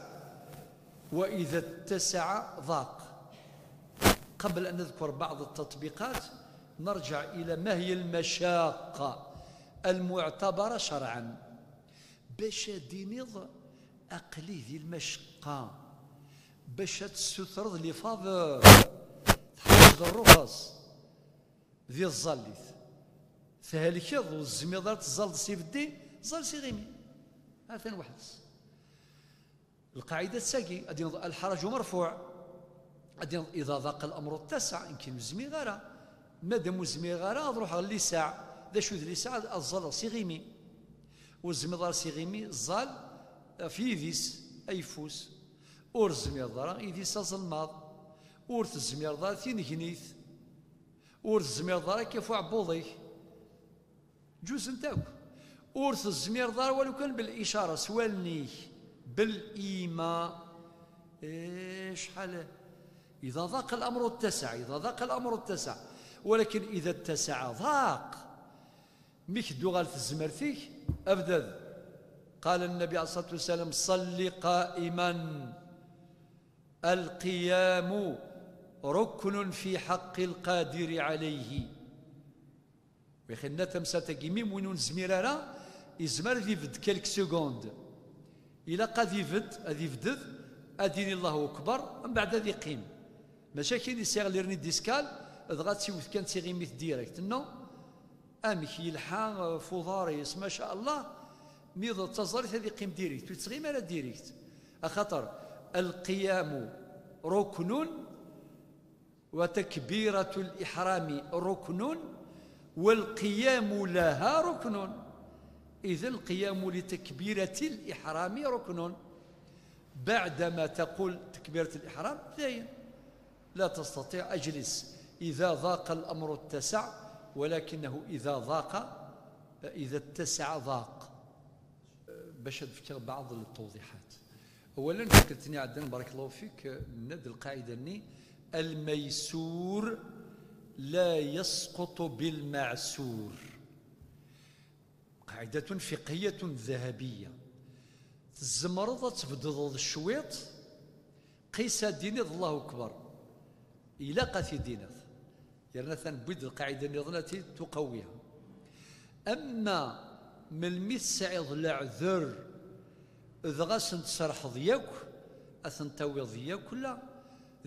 وإذا اتسع ضاق. قبل أن نذكر بعض التطبيقات، نرجع إلى ما هي المشاقة المعتبرة شرعا. Bac ad d-tiniḍ: "Aql-i di lmacqa", bac ad tessutreḍ les faveurs, tḥebbseḍ ṛṛuxeṣ. Di tẓallit. Thelkeḍ, ur tezmireḍ ara ad teẓẓalleḍ s ibeddi, ẓall s iɣimi. Atan weḥd-s. Lqaɛida d tagi, ad d-tiniḍ: "الحرج مرفوع". Ad d-tiniḍ: "إذا ضاق الأمر اتسع". Nekk ur zmireɣ ara. Madam ur zmireɣ ara, ad ruḥeɣ lisaɛ. D acu d lisaɛ? Ad ẓẓalleɣ s iɣimi. Ur tezmireḍ ara s iɣimi, ẓẓal ɣef yidis, ayeffus. Ur tezmireḍ ara idis aẓelmaḍ. Ur tezmireḍ ara tinegnit. Ur tezmireḍ ara akka ɣef uɛebbuḍ-ik. Ǧuzent akk. Ur tezmireḍ ara walu kan بالإشارة, s wallen-ik, بالإيماء. Acḥal? إذا ضاق الأمر اتسع، إذا ضاق الأمر اتسع. ولكن إذا اتسع ضاق. Mi k-d-tuɣal tezmert-ik, abdad. قال النبي عليه الصلاة والسلام: "صل قائما". القيام ركن في حق القادر عليه. Wixinna tamsalt-agi, mi win ur nezmir ara, izmer ad ibedd quelques secondes. Ilaq ad ibedd, ad ibded, ad yini Allahu Akbar, mbeɛd ad iqqim. Maca akken i sɛiɣ lirni diskal, dɣa ad tt-iwet kan d tiɣimit direct. Non. Amek yelḥa, uh, f uḍar-is, maca Allah, mi d taẓallit ad iqqim direct, ur yettɣimi ara direct. Axaṭer القيام ركن وتكبيرة الإحرام ركن والقيام لها ركن. إذن القيام لتكبيرة الإحرام ركن. بعدما تقول تكبيرة الإحرام، dayen. لا تستطيع، أجلس. إذا ضاق الأمر اتسع، ولكنه إذا ضاق، إذا اتسع ضاق. Bac ad fkeɣ بعض التوضيحات. أولا, tikkelt-nni iɛeddan, بارك الله فيك, nenna-d lqaɛida-nni: "الميسور لا يسقط بالمعسور". قاعدة فقهية ذهبية. Tzemreḍ ad tbeddeḍ cwiṭ, qis ad d-tiniḍ Allahu Akbar. Ilaq ad t-id-tiniḍ. Yerna atan wwid-d lqaɛida nniḍen ad t-id-tuqawiha. Ama melmi tesɛiḍ leɛder, dɣa ad sen-tserḥeḍ yakk, ad ten-tawiḍ yakk, la.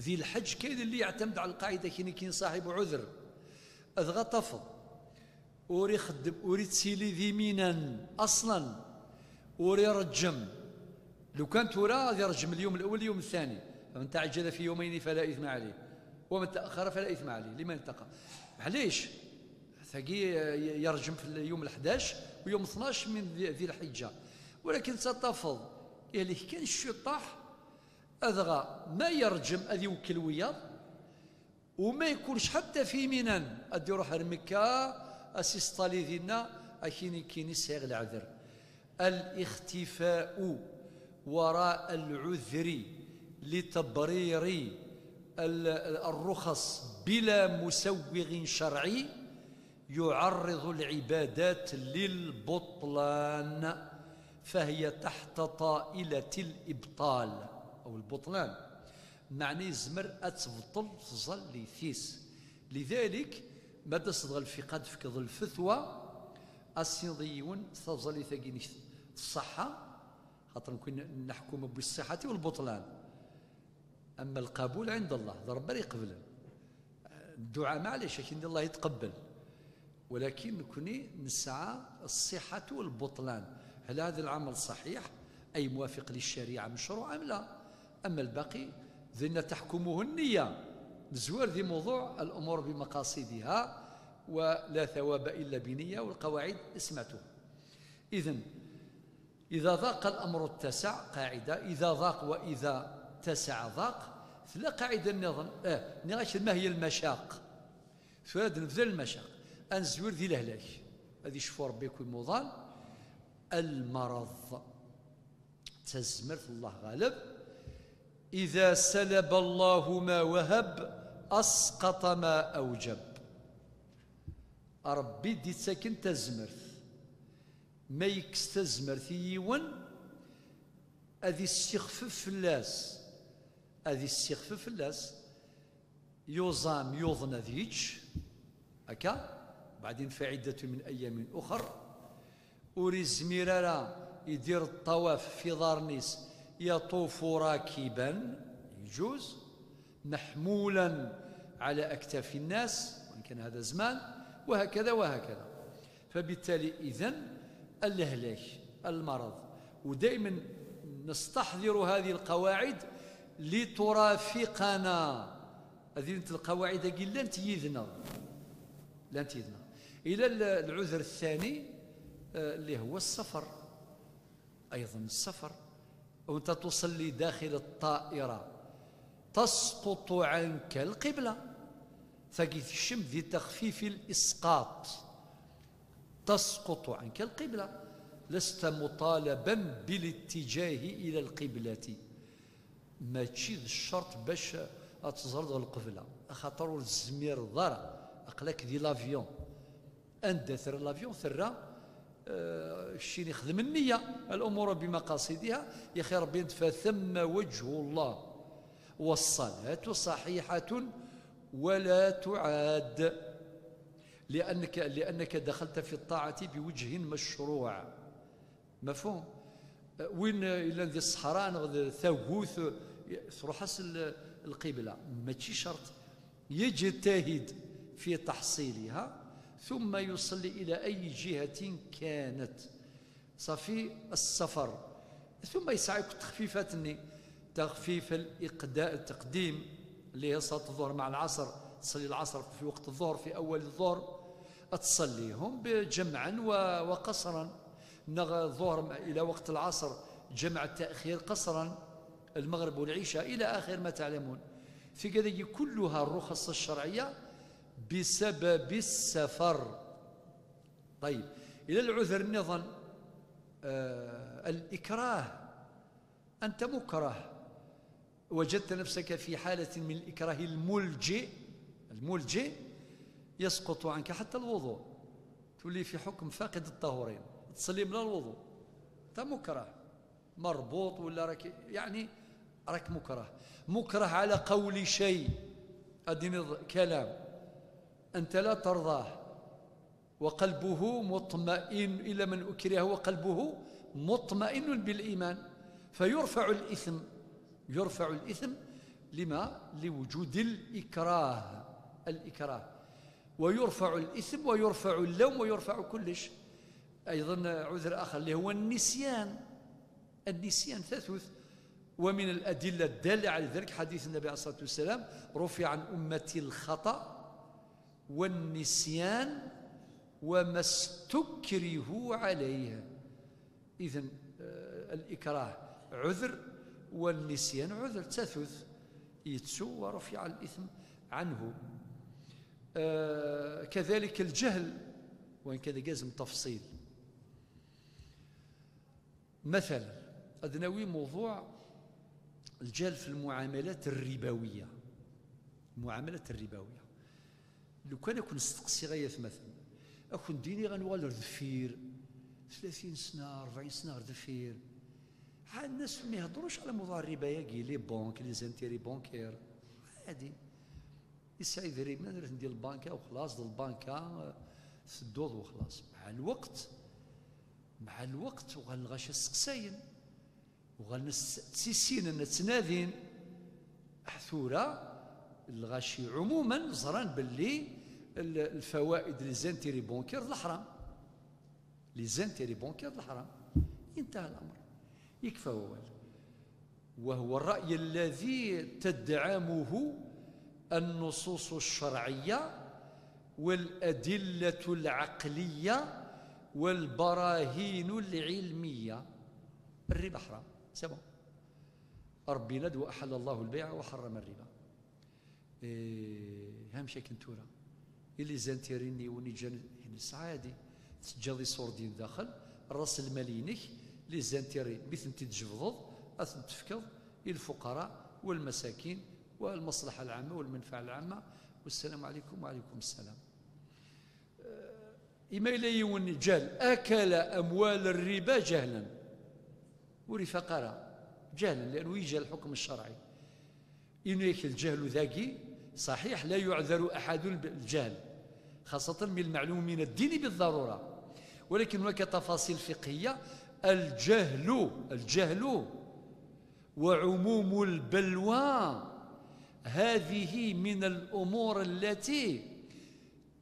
Di lḥeǧ kan yelli yeɛtamd ɛla lqaɛida kini kin ṣaḥib ɛuder. Dɣa tafeḍ ur ixeddem, ur ittili d iminan aṣlan, ur ireǧǧem. Lukan tura ad ireǧǧem اليوم الأول اليوم الثاني، فمن تعجل في يومين فلا إثم عليه ومن تأخر فلا إثم عليه لمن اتقى. Maɛlic, tagi, eh, yerǧem fi yum leḥdac u yum tnac min di, di lḥiǧǧa. Walakin ad tafeḍ, ihlek kan cciṭaḥ, adɣa ma yerǧem ad iwekkel wiyaḍ, وما يكونش حتى في منن، ad iruḥ ar Mekka, ad s-isṭali dinna, akini kini sɛiɣ leɛder. الاختفاء وراء العذر لتبرير ال-، الرخص بلا مسوغ شرعي يعرض العبادات للبطلان، فهي تحت طائلة الإبطال أو البطلان. Meɛna yezmer ad tebṭel tẓallit-is. Lidalik, ma d-taseḍ ɣer lfiqh ad d-tefkeḍ lfetwa, ad s-tiniḍ i yiwen taẓallit-agi-inek tṣeḥḥa, xaṭer nekni neḥkum بالصحة والبطلان. Ama lqabul ɛinda Allah, d Ṛebbi ara iqeblen. Dduɛa, maɛlic, akin di Allah itqebbel. ولكن nekni nesɛa الصحة والبطلان. هل هذا العمل صحيح أي موافق للشريعة مشروع أم لا؟ أما الباقي، ذن تحكمه النية. نزوار ذي موضوع الأمور بمقاصدها، ولا ثواب إلا بنية، والقواعد سمعتها. إذن، إذا ضاق الأمر اتسع، قاعدة، إذا ضاق وإذا اتسع ضاق، tella قاعدة نظن، آه، نغاش ما هي المشاق؟ Tura ad nebder lmacaq. Ad nezwir di lehlak. Ad icfu Ṛebbi akk imuḍan. المرض. Tazmert, Allah ɣaleb. إذا سلب الله ما وهب أسقط ما أوجب. Ṛebbi d-ittaken tazmert. Ma yekkes tazmert i yiwen, ad issixfef fell-as. Ad issixfef fell-as. Yuẓam, yuḍen ad yečč, akka, بعدين فعدة من أيام أخر. Ur izmir ara idir ṭṭawaf f iḍarren-is, يطوف راكبا, يجوز, محمولا على أكتاف الناس، وإن كان هذا زمان، وهكذا وهكذا. فبالتالي إذن الهلاك، المرض، ودائما نستحضر هذه القواعد لترافقنا. هذه القواعد llant yid-neɣ. Llant yid-neɣ. إلى ال-، العذر الثاني، آه، اللي هو السفر. أيضا السفر، وأنت تصلي داخل الطائرة تسقط عنك القبلة، tagi tekcem di تخفيف الإسقاط، تسقط عنك القبلة، لست مطالبا بالاتجاه إلى القبلة. Mačči d ccerṭ bac ad teẓreḍ ɣer lqebla, axaṭer ur tezmireḍ ara, aql-ak di l'avion. Anda terra l'avion? Terra, eh, keččini xdem nniya, الأمور بمقاصدها. يا أخي ربي أنت فثم وجه الله، والصلاة صحيحة ولا تعاد، لأنك، لأنك دخلت في الطاعة بوجه مشروع. مفهوم؟ Win yellan di ṣṣeḥra neɣ d tagut, truḥ-as l-, lqibla. Mačči ccerṭ. يجتهد في تحصيلها ثم يصلي إلى أي جهة كانت. صافي السفر. ثم يسعى يكون تخفيفات الني-، تخفيف الإقدا-، التقديم اللي هي صلاة الظهر مع العصر، تصلي العصر في وقت الظهر، في أول الظهر، تصليهم بجمعا و-، وقصرا. نغ الظهر إلى وقت العصر جمع التأخير قصرا، المغرب والعشاء إلى آخر ما تعلمون. في كذا كلها الرخص الشرعية بسبب السفر. طيب، إلى العذر نظن، آه، الإكراه. أنت مكره، وجدت نفسك في حالة من الإكراه الملجئ، الملجئ، يسقط عنك حتى الوضوء، تولي في حكم فاقد الطهورين، تصلي بلا الوضوء، أنت مكره، مربوط ولا راك، يعني، راك مكره، مكره على قول شيء، ad d-tiniḍ kalam, anta la terḍah, wa qalbuhu mutma'in, illa man ukriha wa qalbuhu mutma'inun bil iman, fa yurfa'u al ithm, yurfa'u al ithm, lima, li wujudi al ikrah, al ikrah, wa yurfa'u al ithm wa yurfa'u al lawm wa yurfa'u kullec. Ayḍen, udur axer li huwa nnisyan. Nnisyan tatut. Wa min al adilla ad dalla ɛla dalik ḥadith nnabi ɛli ṣṣalatu wassalam, rufi'a ɛan ummati al xata wa nnisyan wa ma stukrihu ɛalayh. Idan, al ikrah udur, wa nnisyan udur, tatut. Yettu wa rufi'a al ithm ɛanhu. Kadalik al jahl, wa in kana gazem tafṣil. Mathalan, ad nawi mawḍuɛ al jahl fi al muɛamalat al ribawiya. Al muɛamalat al ribawiya. Lukan ad ken-steqsiɣ ay atmaten, ad ken-d-iniɣ ad nuɣal ar deffir, tlatin sna, rebɛin sna ar deffir. Ha, nnas ur iheddṛuc ɛla mawḍuɛ al riba-yagi, les banques, les intérêts bancaires. Ɛadi. Yesɛa idrimen, rret-d i lbanka, u xlaṣ, d lbanka, tedduḍ, u xlaṣ. Mɛa lweqt, mɛa lweqt, uɣalen lɣaci ad steqsayen. Uɣalen ad s-, ttissinen, ad ttnadin. Tura, lɣaci ɛumuman ẓran belli l-, lfawaid, les intérêts bancaires, d leḥram. Les intérêts bancaires d leḥram. انتهى الأمر. يكفى ووال. وهو الرأي الذي تدعمه النصوص الشرعية والأدلة العقلية والبراهين العلمية. الربا حرام. C'est bon. ربي ناد: "وأحل الله البيع وحرم الربا". Eh, ha amek akken tura? I les intérêts-nni win iǧǧan, nesɛa ɛadi. Teǧǧiḍ iṣurdiyen daxel, ras lmal-inek, les intérêts, mi tent-id-tjebdeḍ, ad tent-tefkeḍ i lfuqara, wa lmasakin, wa lmaṣlaḥa lɛamma, wa lmanfaɛa lɛamma. Wassalamu ɛalaykum wa ɛalaykum ssalam. Eh, ima yella yiwen jahl, akala amwal rriba jahlan. Ur ifaq ara. Jahlan, li'annahu yajhal lḥukm ccerɛi. Inu-yak ljahl dagi, صحيح، لا يعذر أحد بالجهل، خاصة من المعلوم من الدين بالضرورة، ولكن هناك تفاصيل فقهية. الجهل، الجهل وعموم البلوى، هذه من الأمور التي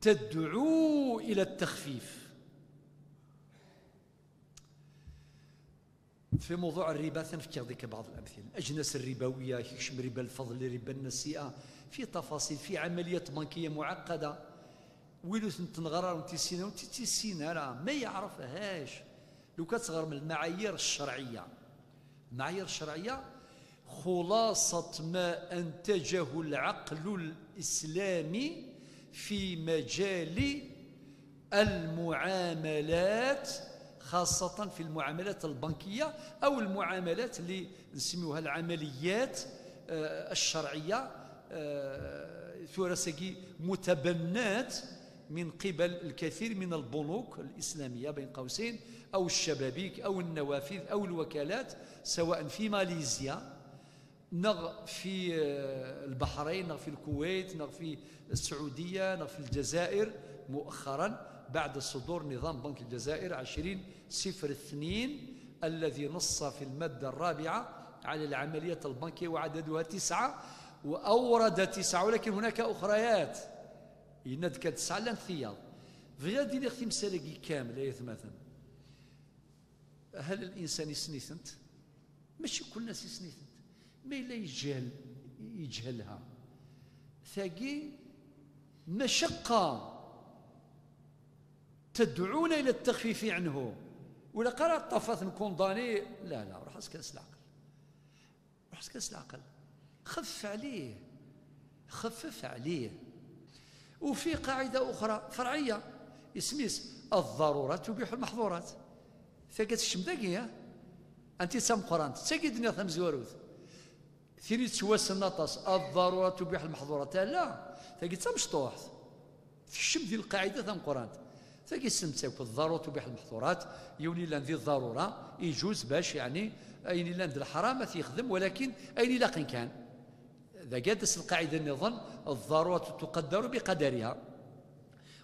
تدعو إلى التخفيف. في موضوع الربا تنفكر ديك بعض الأمثلة، الأجناس الربوية، كيكشم ربا الفضل، ربا النسيئة، في تفاصيل، في عمليات بنكية معقدة. ويلو تنغرار تيسينا وتيسينا راه ما يعرفهاش. لو كتغرم المعايير الشرعية، المعايير الشرعية خلاصة ما أنتجه العقل الإسلامي في مجال المعاملات، خاصة في المعاملات البنكية أو المعاملات اللي نسميوها العمليات، آه، الشرعية. آه، ثورة ساقي متبنات من قبل الكثير من البنوك الإسلامية بين قوسين، أو الشبابيك، أو النوافذ، أو الوكالات، سواء في ماليزيا، نغ في، آه، البحرين، نغ في الكويت، نغ في السعودية، نغ في الجزائر، مؤخرا بعد صدور نظام بنك الجزائر عشرين صفر اثنين الذي نص في المادة الرابعة على العمليات البنكية وعددها تسعة، وأورد تسعة، ولكن هناك أخريات. Yenna-d kan tesɛa llant tiyaḍ. Bɣiɣ ad iniɣ timsal-agi kamel, ay atmaten. Hal الإنسان yessen-itent? Mačči kul الناس yessen-itent. Ma yella yejhel, yejhelha. Tagi, مشقة تدعونا إلى التخفيف عنه. ولا قرأ الطفات نكونداني، لا، لا، روح اسكن العقل. روح اسكن العقل. خف عليه. خفف عليه. وفي قاعدة أخرى فرعية، اسميس: "الضرورة تبيح المحظورات". Tagi تشم داقية. أنت تمقرانت، تاقي دنيا تمزوروت. Tin yettwassen aṭas, الضرورة تبيح المحظورات. لا، tagi d tamecṭuḥt. Tekcem di lqaɛida tameqqrant. Tagi ssent akk, الضرورة تبيح المحظورات, yiwen yellan di ḍḍarura, iǧuz bac, yeɛni, ayen yellan d leḥram ad t-yexdem, walakin ayen ilaqen kan. Dagi ad d-tas lqaɛida nniḍen: الضرورة تقدر بقدرها.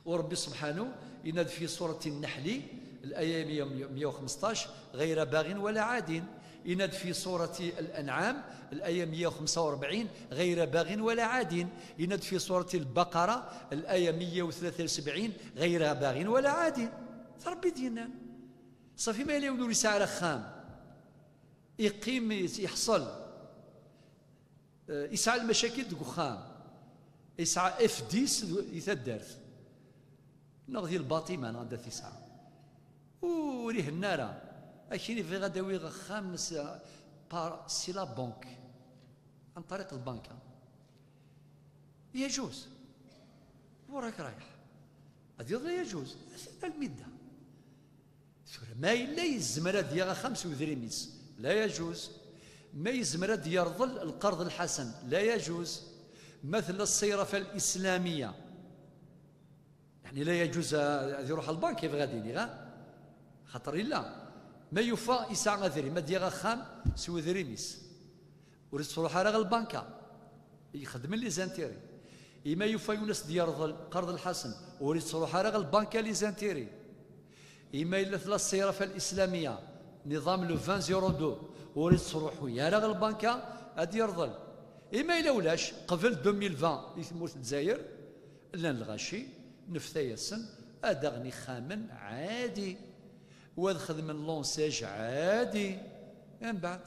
Ur Ṛebbi subḥanu yenna-d fi surat Nneḥli, laya meyya u xmesṭac: غير باغ ولا عاد. Yenna-d fi surat Lanɛam, laya meyya u xemsa u ṛebɛin: غير باغ ولا عاد. Yenna-d fi surat Lbaqara, laya meyya u tlata u sebɛin: غير باغ ولا عاد. D Ṛebbi d-yennan. Ṣafi, ma yella yiwen ur yesɛi ara axxam, iqqim, yeḥṣel, eh, yesɛa lmacakil deg uxxam, yesɛa F dix i taddart, neɣ di lbaṭima, neɣ anda t-yesɛa, ur ihenna ara. Akin bɣiɣ ad awiɣ axxam s, par, si la banque, عن طريق البنكة. يجوز. وراك رايح. هذه لا يجوز. المدة. Tura, ma yella yezmer ad yaɣ axxam s udrim-is, la yajuz. Ma yezmer ad yerḍel lqerḍ lḥasan, la yajuz. Ma tella ṣṣayrafa lislamiya, yeɛni la yajuz a-, ad iruḥ ɣer lbank, yebɣa ad iniɣ, ha? Xaṭer illa, ma yufa yesɛa adrim, ad yaɣ axxam s udrim-is. Ur yettruḥ ara ɣer lbanka, ixeddmen les intérêts. Ima yufa yiwen ad s-d-yerḍel qerḍ lḥasen, ur yettruḥ ara ɣer lbanka les intérêts. Ima yella tella ṣṣayrafa lislamiya, niḍam le vingt zéro deux, ur yettruḥu ara ɣer lbanka ad yerḍel. Ima yella ulac, qbel deux mille vingt i tmurt n Lezzayer, llan lɣaci, nefta-yasen ad aɣen ixxamen ɛadi, u ad xedmen l'enseigne ɛadi. Mbeɛd,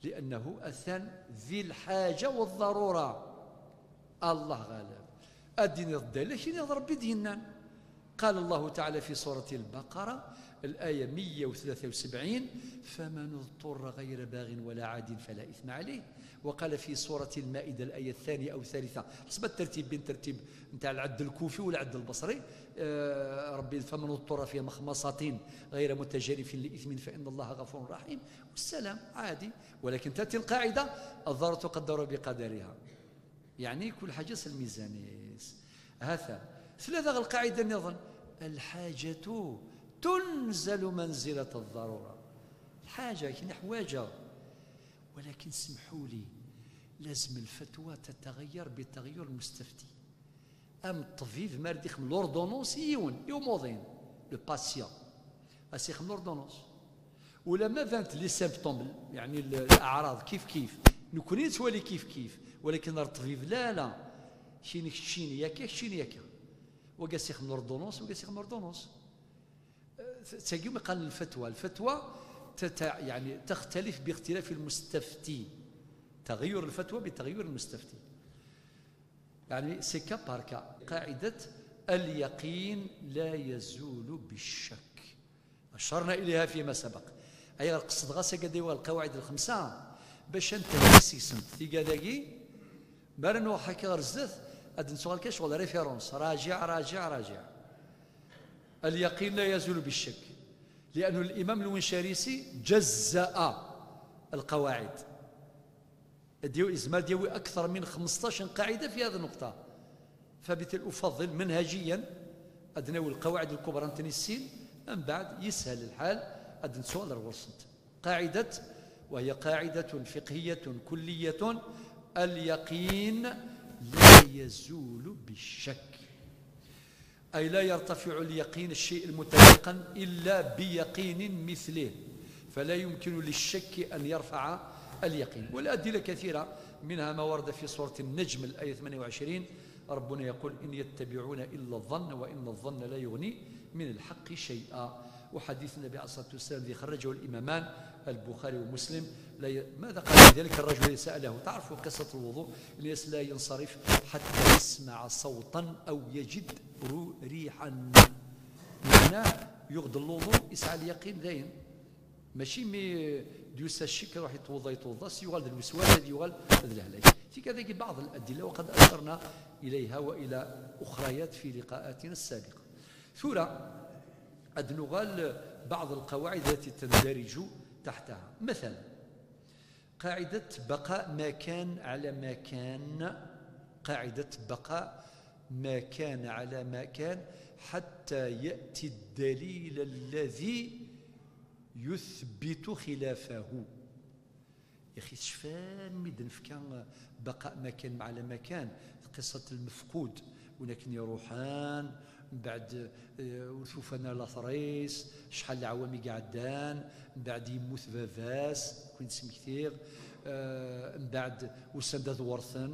لأنه atan di lḥaǧa والضرورة. Allah ɣaleb. Ad d-tiniḍ ddal-ik, iniɣ d Ṛebbi d-yennan. قال الله تعالى في سورة البقرة، الآية مية وثلاثة وسبعين: فمن اضطر غير باغ ولا عاد فلا إثم عليه. وقال في سورة المائدة، الآية الثانية أو الثالثة، حسب الترتيب، بين ترتيب نتاع العد الكوفي والعد البصري، آه، ربي: فمن اضطر في مخمصة غير متجانف لإثم فإن الله غفور رحيم. والسلام عادي. ولكن تأتي القاعدة: الضرورة تقدر بقدرها. يعني كل حاجة s lmizan-is. هذا. Tlata ɣer lqaɛida nniḍen: الحاجة تنزل منزلة الضرورة. الحاجة كي نحواجها. ولكن سمحوا لي، لازم الفتوى تتغير بتغير المستفتي. Am ṭṭbib ma ara d-ixdem l'ordonnance i yiwen, i umuḍin, le patient, ad s-ixdem l'ordonnance. Ula ma bant les symptômes, yeɛni l-, الأعراض kif kif, nekkni nettwali kif kif, walakin ar ṭṭbib la, la, kini keččini akka, keččini akka. Wagi ad s-ixdem l'ordonnance, wagi ad s-ixdem l'ordonnance. T-, tagi umi qqaren lfatwa. الفتوى تت-، يعني تختلف باختلاف المستفتي. تغير الفتوى بتغير المستفتي. يعني c'est cas par cas. قاعدة: اليقين لا يزول بالشك. أشرنا إليها فيما سبق. أي القصد غاسة قد يوغل القواعد الخمسة باش أنت تسيسنت ثقة داقي. مرن وحكي غير الزث، أدن سؤال كاش ولا référence. راجع، راجع، راجع. اليقين لا يزول بالشك، لأن الإمام الونشاريسي جزأ القواعد. ديو إزمار ديوي أكثر من خمسطاش قاعدة في هذه النقطة. فبالتالي أفضل منهجيا أدناو القواعد الكبرى نتنسين، من بعد يسهل الحال أدن سؤال الورسنت. قاعدة، وهي قاعدة فقهية كلية: اليقين لا يزول بالشك. أي لا يرتفع اليقين، الشيء المتيقن، إلا بيقين مثله، فلا يمكن للشك أن يرفع اليقين. والأدلة كثيرة، منها ما ورد في سورة النجم الآية ثمانية وعشرين، ربنا يقول: إن يتبعون إلا الظن وإن الظن لا يغني من الحق شيئا. وحديث النبي عليه الصلاة والسلام الذي خرجه الإمامان البخاري ومسلم، لا ي-، ماذا قال ذلك الرجل الذي سأله؟ تعرفوا قصة الوضوء، الناس لا ينصرف حتى يسمع صوتا أو يجد رو-، ريحا. معناه يغض الوضوء، يسعى اليقين داين. ماشي مي ديوسا الشك يروح يتوضا، يتوضا، سي يغال الوسواس، هذا يغال هذا الهلاك. في كذلك بعض الأدلة، وقد أشرنا إليها وإلى أخريات في لقاءاتنا السابقة. ثورة، أد نغال بعض القواعد التي تندرج تحتها. مثلا، قاعدة بقاء ما كان على ما كان، قاعدة بقاء ما كان على ما كان حتى يأتي الدليل الذي يثبت خلافه. Yaxi tecfam mi d-nefka baqaء makan mɛala makan, qisat lmefqud, win akken iruḥen, mbeɛd, eh, ur t-ufan ara later-is, cḥal n leɛwam i iɛeddan, mbeɛd yemmut baba-s, kin d-smektiɣ, eh, mbeɛd usan-d ad werten,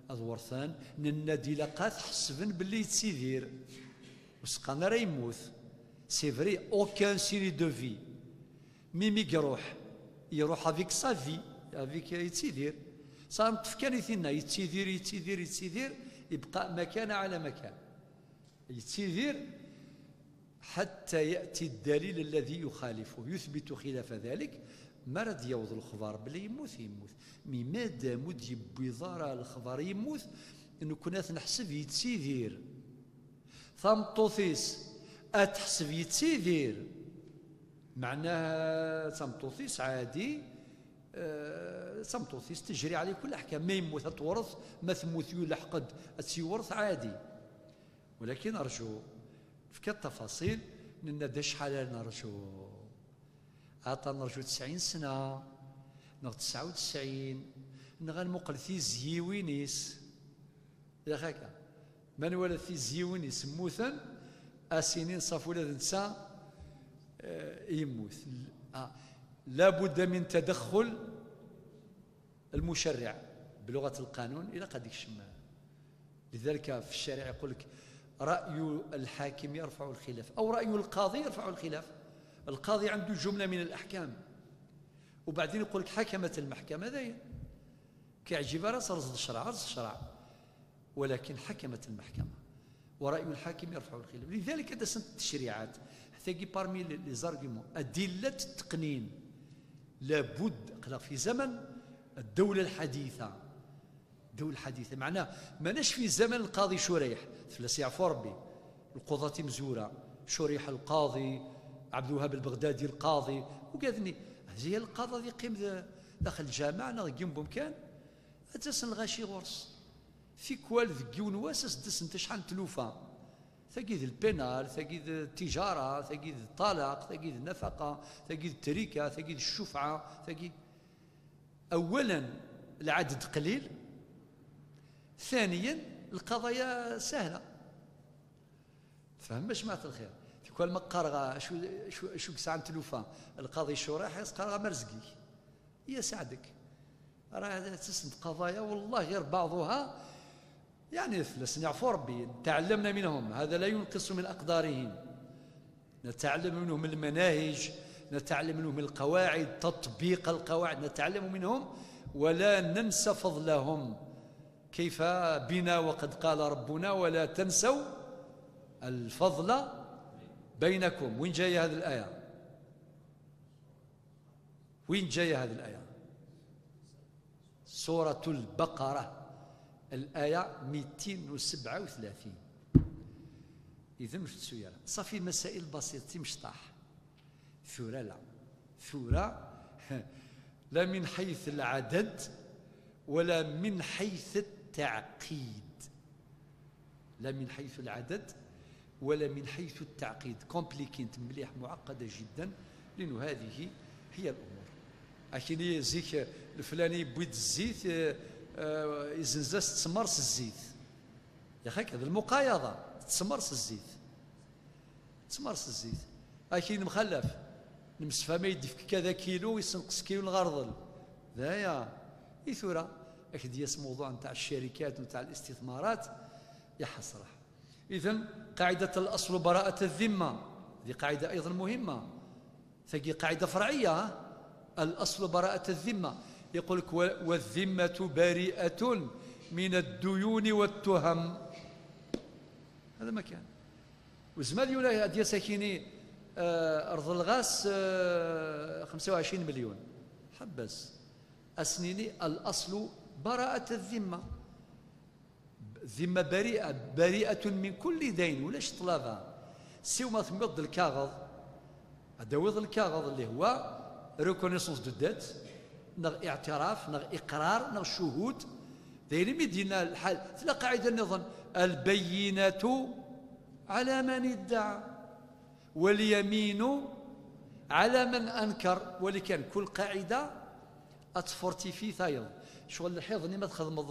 ad werten, nenna-d ilaq ad t-ḥesben belli yettidir, ur s-qqaren ara yemmut. C'est vrai, aucun signe de vie. Mi mi iruḥ, iruḥ avec sa vie, avec, yettidir. Sa neṭṭef kan i tinna, yettidir, yettidir, yettidir, ibqa makan ɛala makan. Yettidir حتى يأتي الدليل الذي يخالفه، يثبت خلاف ذلك. Mi ara d-yaweḍ lexbar belli yemmut, yemmut. Mi madam ur d-yewwiḍ ara lexbar yemmut, nekkni ad t-neḥseb yettidir. Tameṭṭut-is ad teḥseb yettidir. Meɛnaha d tameṭṭut-is ɛadi, eh, d tameṭṭut-is تجري عليها كل الأحكام. Ma yemmut ad tewret, ma temmut yulḥeq-d ad tt-yewret ɛadi. Walakin rju, nefka-d tafaṣil, nenna-d acḥal ara nerju. Aṭa nerju tesɛin sna, neɣ tesɛa u tesɛin, neɣ ad nmuqel tizyiwin-is. Yak akka. Ma nwala tizyiwin-is mmuten, ad s-inin ṣafi ula d netta, eh, yemmut. Ah, لا بد من تدخل المشرع بلغة القانون، ilaq ad ikcem. لذلك في الشارع يقول لك: رأي الحاكم يرفع الخلاف، أو رأي القاضي يرفع الخلاف. القاضي عنده جملة من الأحكام، وبعدين يقول لك: حكمت المحكمة، داين. كيعجب راه رزق الشرع، رزق الشرع. ولكن حكمت المحكمة، ورأي الحاكم يرفع الخلاف. لذلك هذا سنة التشريعات، حتى يجي parmi les arguments، أدلة التقنين. لابد، قلق في زمن الدولة الحديثة، الدولة الحديثة معناه ماناش في زمن القاضي شريح، فلاس يعفو ربي، القضاة مزورة، شريح القاضي، عبد الوهاب البغدادي القاضي، وقالني: هذه القضاء ذي قيم ذا-، داخل الجامع، أنا غيم بومكان، أتسن الغاشي غرس. Tikwal deg yiwen wass ad s-d-asent acḥal n tlufa. Tagi d lpénal, tagi d tijara, tagi d ṭṭalaq, tagi d nafaqa, tagi d trika, tagi d ccufɛa, tagi. أولا، العدد قليل. ثانيا، القضايا سهلة. تفهم جماعة الخير؟ Tikwal ma qqareɣ acu, acu, acu yesɛan tlufa, القاضي شريح, ad as-qqareɣ مرزقك. يساعدك. راه تسند قضايا والله غير بعضها، يعني فلاس يعفو ربي، تعلمنا منهم، هذا لا ينقص من أقدارهم. نتعلم منهم المناهج، نتعلم منهم القواعد، تطبيق القواعد، نتعلم منهم ولا ننسى فضلهم. كيف بنا وقد قال ربنا: ولا تنسوا الفضل بينكم. وين جاية هذه الآية؟ وين جاية هذه الآية؟ سورة البقرة، الآية ميتين وسبعة وثلاثين. إذن في السيارة صافي، مسائل بسيطة، مشطاح. ثورة لا، ثورة لا من حيث العدد ولا من حيث التعقيد. لا من حيث العدد ولا من حيث التعقيد. Compliquée، مليح، معقدة جدا، لأنه هذه هي الأمور. أكيني زيك الفلاني يبويد الزيت، آه، آه، يزنزاس تسمر الزيت. يا خاك، هذه المقايضة، تسمر الزيت. تسمر الزيت. أكيد مخلف. المستفهمة يدفك كذا كيلو، يسنقص كيلو الغرضل. ذايا. إي ثورة. أكيد ياس موضوع نتاع الشركات ونتاع الاستثمارات. يا حسرة. إذن قاعدة الأصل براءة الذمة. هذه قاعدة أيضا مهمة. ثقي قاعدة فرعية، ها؟ الأصل براءة الذمة. يقول لك: "و-، والذمة بريئة من الديون والتهم". هذا ما كان. وزمال يولا هادية ساكيني، آه، أرض الغاس، آه، خمسة وعشرين مليون. حبس. أسنيني الأصل براءة الذمة. الذمة بريئة، بريئة من كل دين، ولاش طلبة. سوى ما تمض الكاغذ، هذا ويض الكاغذ اللي هو reconnaissance de dette، نغ اعتراف، نغ إقرار، نغ شهود. دايرين مدينة الحال، تلا قاعدة نظن: "البينة على من ادعى، واليمين على من أنكر". ولكن كل قاعدة Ad tfortifi tayeḍ. Ccɣel lḥiḍ-nni ma txedmeḍ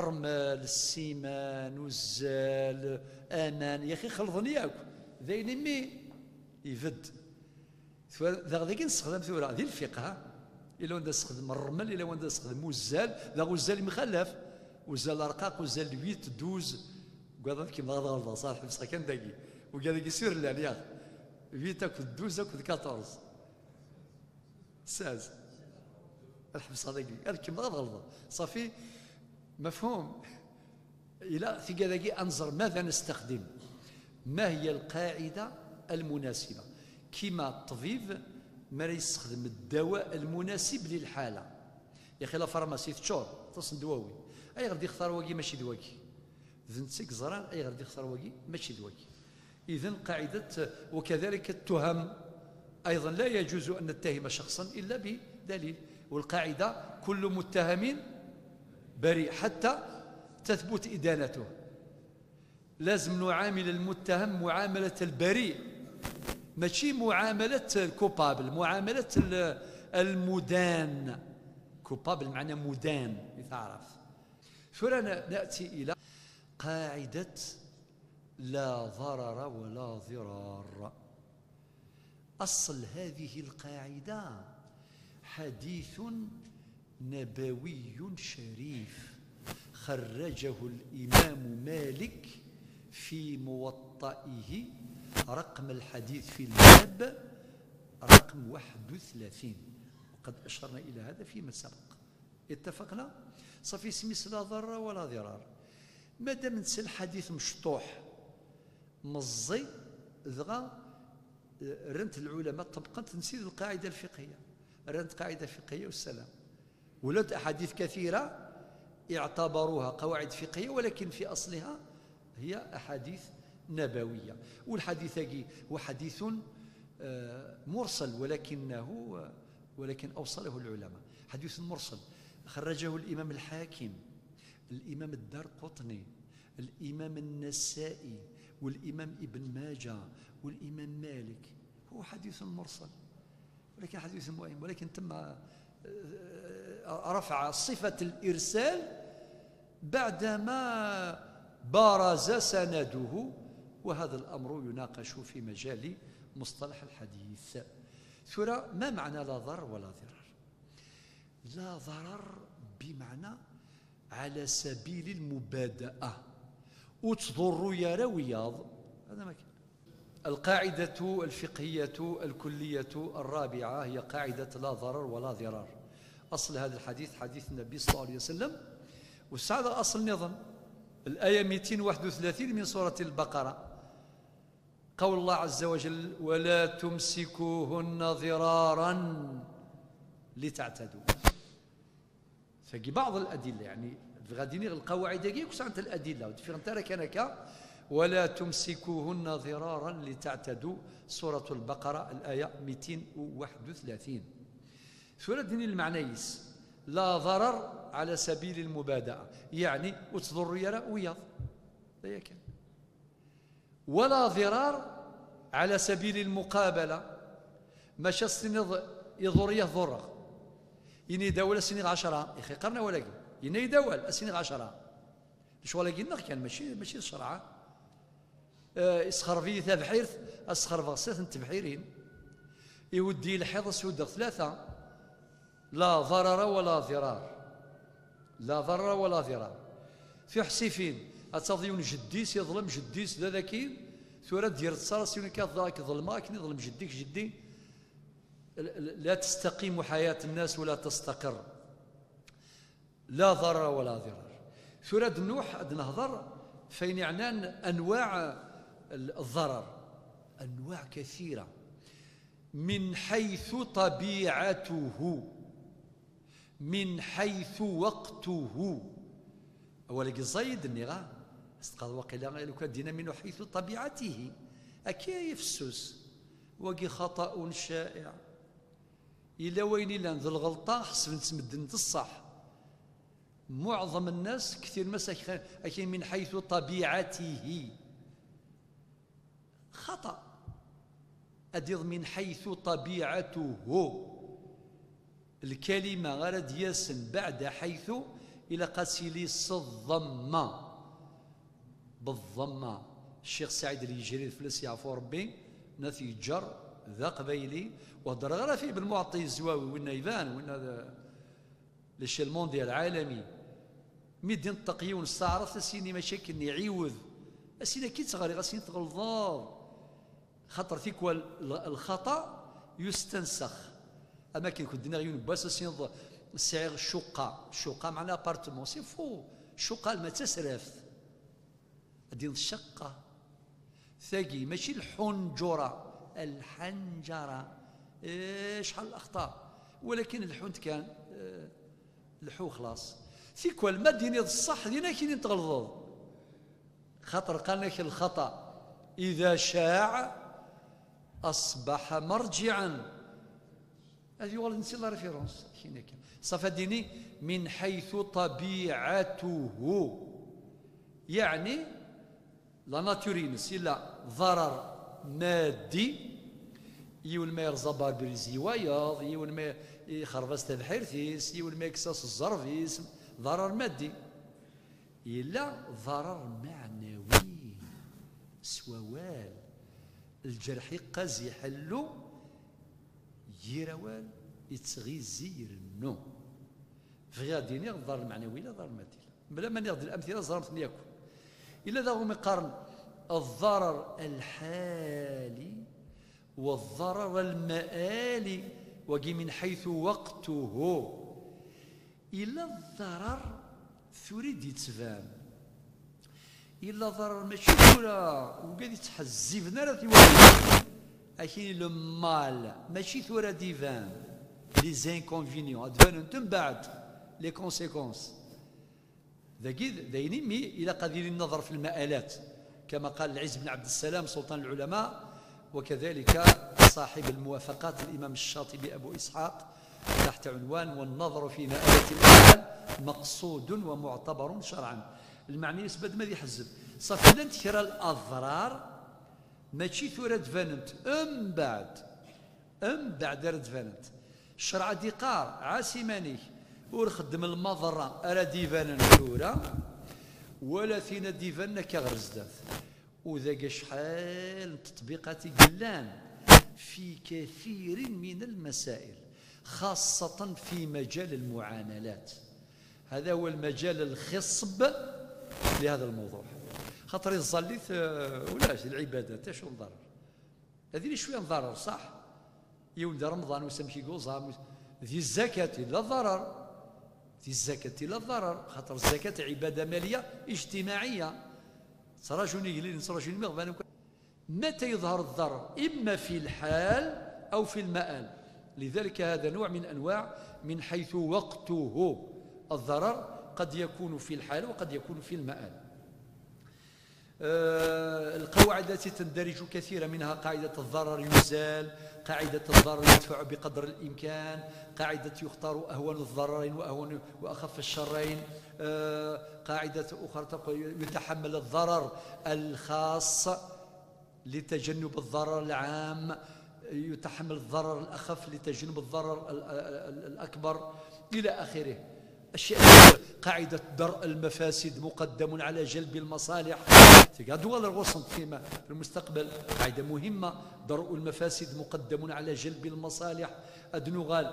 rrmel, ssiman, uzzal, aman, yaxi xelḍen yakk. D ayen imi ibedd. Tura, daɣ dagi nessexdam tura, di lfiqh, ha? Ila wanda nessexdem rrmel, ila wanda nessexdem uzzal, daɣ uzzal imxalaf. Uzzal arqaq, uzzal huit, douze. Ugadeɣ ad kemmleɣ ad ɣelḍeɣ, ṣaḥ, ḥebseɣ kan dagi. Ugadeɣ dagi sur llan, yaɣ. Huit akked douze akked quatorze. Seize. Ad ḥebseɣ dagi. Ad kemmleɣ ad ɣelḍeɣ. Ṣafi. Mafhum? Ila tigad-agi ad nẓer ماذا نستخدم. ما هي القاعدة المناسبة؟ كيما الطبيب ما راه يستخدم الدواء المناسب للحالة. يا أخي، la pharmacie تشور، تصن دواوي. أي غادي يختار واقي ماشي دواكي؟ ذنتك زران أي غادي يختار واقي ماشي دواكي. إذن قاعدة، وكذلك التهم أيضًا لا يجوز أن نتهم شخصا إلا بدليل، والقاعدة كل متهم بريء حتى تثبت إدانته. لازم نعامل المتهم معاملة البريء، ماشي معاملة الكوبابل، معاملة ال-، المدان. كوبابل معنى مدان، إذا عرفت. ثم نأتي إلى قاعدة لا ضرر ولا ضرار. أصل هذه القاعدة حديث نبوي شريف، خرجه الإمام مالك في موطئه، رقم الحديث في الباب رقم واحد وثلاثين، وقد أشرنا إلى هذا فيما سبق. اتفقنا؟ صافي، سميس لا ضرر ولا ضرار. مادام نسى الحديث مشطوح، مزي، دغا، آه، رنت العلماء طبقت نسيد القاعدة الفقهية. رنت قاعدة فقهية والسلام. ولد أحاديث كثيرة اعتبروها قواعد فقهية، ولكن في أصلها هي أحاديث نبوية. والحديث هو حديث، آه، مرسل، ولكنه، ولكن أوصله العلماء. حديث مرسل خرجه الإمام الحاكم، الإمام الدار قطني، الإمام النسائي، والإمام ابن ماجه، والإمام مالك. هو حديث مرسل، ولكن حديث مهم، ولكن تم، آه، رفع صفة الإرسال بعدما برز سنده، وهذا الأمر يناقش في مجال مصطلح الحديث. ثرى، ما معنى لا ضرر ولا ضرار؟ لا ضرر بمعنى على سبيل المبادئة، وتضر يا روياض. هذا ما كان. القاعدة الفقهية الكلية الرابعة هي قاعدة لا ضرر ولا ضرار. أصل هذا الحديث حديث النبي صلى الله عليه وسلم، والسعادة أصل نظام الآية ميتين واحد وثلاثين من سورة البقرة، قول الله عز وجل: "ولا تمسكوهن ضرارا لتعتدوا". Tagi بعض الأدلة، يعني، غادي نغ القواعد هاكي كسانت الأدلة، وتفيغ انت راه كان هكا: "ولا تمسكوهن ضرارا لتعتدوا". سورة البقرة، الآية ميتين واحد وثلاثين. ثورة ديني المعنى يس: لا ضرر على سبيل المبادئة، يعني، وتضر يرى وياض. هي كان. ولا ضرار على سبيل المقابلة. ماشي السنيض يضر يضر. إني داول السنيغ عشرة، يخي قرنا ولا قل. إني داول السنيغ عشرة. شو ولا قلنا كان ماشي، ماشي الشرعة. آه، اسخر في تبحيرت، اسخر بغسات التبحيرين. يودي الحيض سودغ ثلاثة. لا ضرر ولا ضرار. لا ضرر ولا ضرار. في حسيفين، أتضيون جديس يظلم جديس ذا ذاكين، ثورة دير تصار سيون كي يظلم، كي يظلم، كي يظلم جديك جدي. لا تستقيم حياة الناس ولا تستقر. لا ضرر ولا ضرار. ثورة نوح أد نهضر فين يعنان أنواع الضرر، أنواع كثيرة. من حيث طبيعته، من حيث وقته. أولا زايد نيغا، استقال وقيلا لو كان دينا من حيث طبيعته. أكي يفسوس، وقي خطأ شائع. إلا وين إلا ذو الغلطة حسب نتمدن الصح. معظم الناس كثير مسا أكي من حيث طبيعته. خطأ. أديض من حيث طبيعته. Lkalima ara d-yasen beɛda ḥaytu ilaq ad tili s ḍḍemma. Beḍḍemma. Ccix Saɛid Lejrid, fell-as yeɛfu Rebbi, nna t-yeǧǧer d aqbayli. Ur heddreɣ ara ɣef Ibn Muɛeṭṭi Zwawi, winna iban, winna d l'échelle mondiale, ɛalami. Mi d-inṭeq yiwen s taɛrabt, as-yini mačči akken, iɛiwed. As-yini akka i tt-ɣriɣ, as-yini tɣelḍeḍ. Xaṭer tikwal l-, lxaṭa yustensex. Am akken kent d-nniɣ yiwen n wass, as-yini sɛiɣ ccuqa. Ccuqa meɛna appartement, c'est faux. Ccuqa alma d tasraft. Ad d-yiniḍ caqqa. Tagi mačči lḥunǧura, lḥanǧara. Eh, acḥal n lexṭa. Walakin lḥunt kan, eh, lḥu xlaṣ. Tikwal ma d-tiniḍ ṣṣeḥ, din akkin i tɣelḍeḍ. Xaṭer qqaren-ak lxaṭa إذا شاع أصبح مرجعا. Ad yuɣal nsi la référence, kina kan. Ṣafi ad d-yini من حيث طبيعته. Yeɛni, la nature-ines, yella ḍarar maddi, yiwen ma yerẓa barbriz i wayeḍ, yiwen ma ixerb-as tabḥirt-is, yiwen ma yekkes-as ẓẓerb-is, ḍarar maddi. Yella ḍarar meɛnawi, s wawal. Lǧerḥ iqqaz iḥellu, yir awal ittɣizi irennu. Bɣiɣ ad d-iniɣ ḍarar meɛnawi la ḍarar maddi la. Mebla ma niɣ-d lamtila ẓrant-ten yakk. Yella daɣ umi qqaren الضرر الحالي والضرر المآلي، wagi من حيث وقته. Yella ḍarar tura i d-yettban. Yella ḍarar mačči tura, ugad yettḥezziben ara tiwalin. Akini le mal, mačči tura d-iban. Les inconvénients, ad d-banent mbeɛd les conséquences. Dagi d ayen imi ilaq ad yili nnaḍer fi lmaalat, كما قال العز بن عبد السلام سلطان العلماء، وكذلك صاحب الموافقات الإمام الشاطبي أبو إسحاق تحت عنوان والنظر في مآلات الأفعال مقصود ومعتبر شرعا. Lmeɛna-is bad ma d iḥezzeb. Ṣafi llant kra n laḍrar mačči tura d-banent, mbeɛd Mbeɛd ara d-banent. Ccreɛ ad d-iqqar, ɛass iman-ik, ur xeddem lmaḍerra ara d-ibanen tura, wala tin ad d-ibanen akka ɣer zdat. U dagi acḥal n teṭbiqat i yellan في كثير من المسائل، خاصة في مجال المعاملات. هذا هو المجال الخصب لهذا الموضوع. Xaṭer iẓẓallit, eh, ulac, di lɛibadat, acu n ḍarar? Ad yili cwiya n ḍarar, ṣaḥ? Yiwen di Remḍan, usamek i yuẓam, di zzakat, yella ḍarar. Di zzakat, yella ḍarar. Xaṭer zzakat, ɛibada maliya, ijtimaɛiya. Ttraǧun igellilen, ttraǧun imeɣban. Mata yeḍher ḍarar? إما في الحال أو في المآل. لذلك هذا نوع من أنواع من حيث وقته. الضرر قد يكون في الحال وقد يكون في المآل. آه، القواعد التي تندرج كثيرا منها قاعدة الضرر يزال، قاعدة الضرر يدفع بقدر الإمكان، قاعدة يختار أهون الضررين وأهون وأخف الشرين، آه، قاعدة أخرى تقول يتحمل الضرر الخاص لتجنب الضرر العام، يتحمل الضرر الأخف لتجنب الضرر ال-، ال-، ال-، الأكبر، إلى آخره. أشياء كثيرة. قاعدة درء المفاسد مقدم على جلب المصالح. Ad nuɣal ar ɣur-sent فيما في المستقبل. قاعدة مهمة، درء المفاسد مقدم على جلب المصالح. Ad nuɣal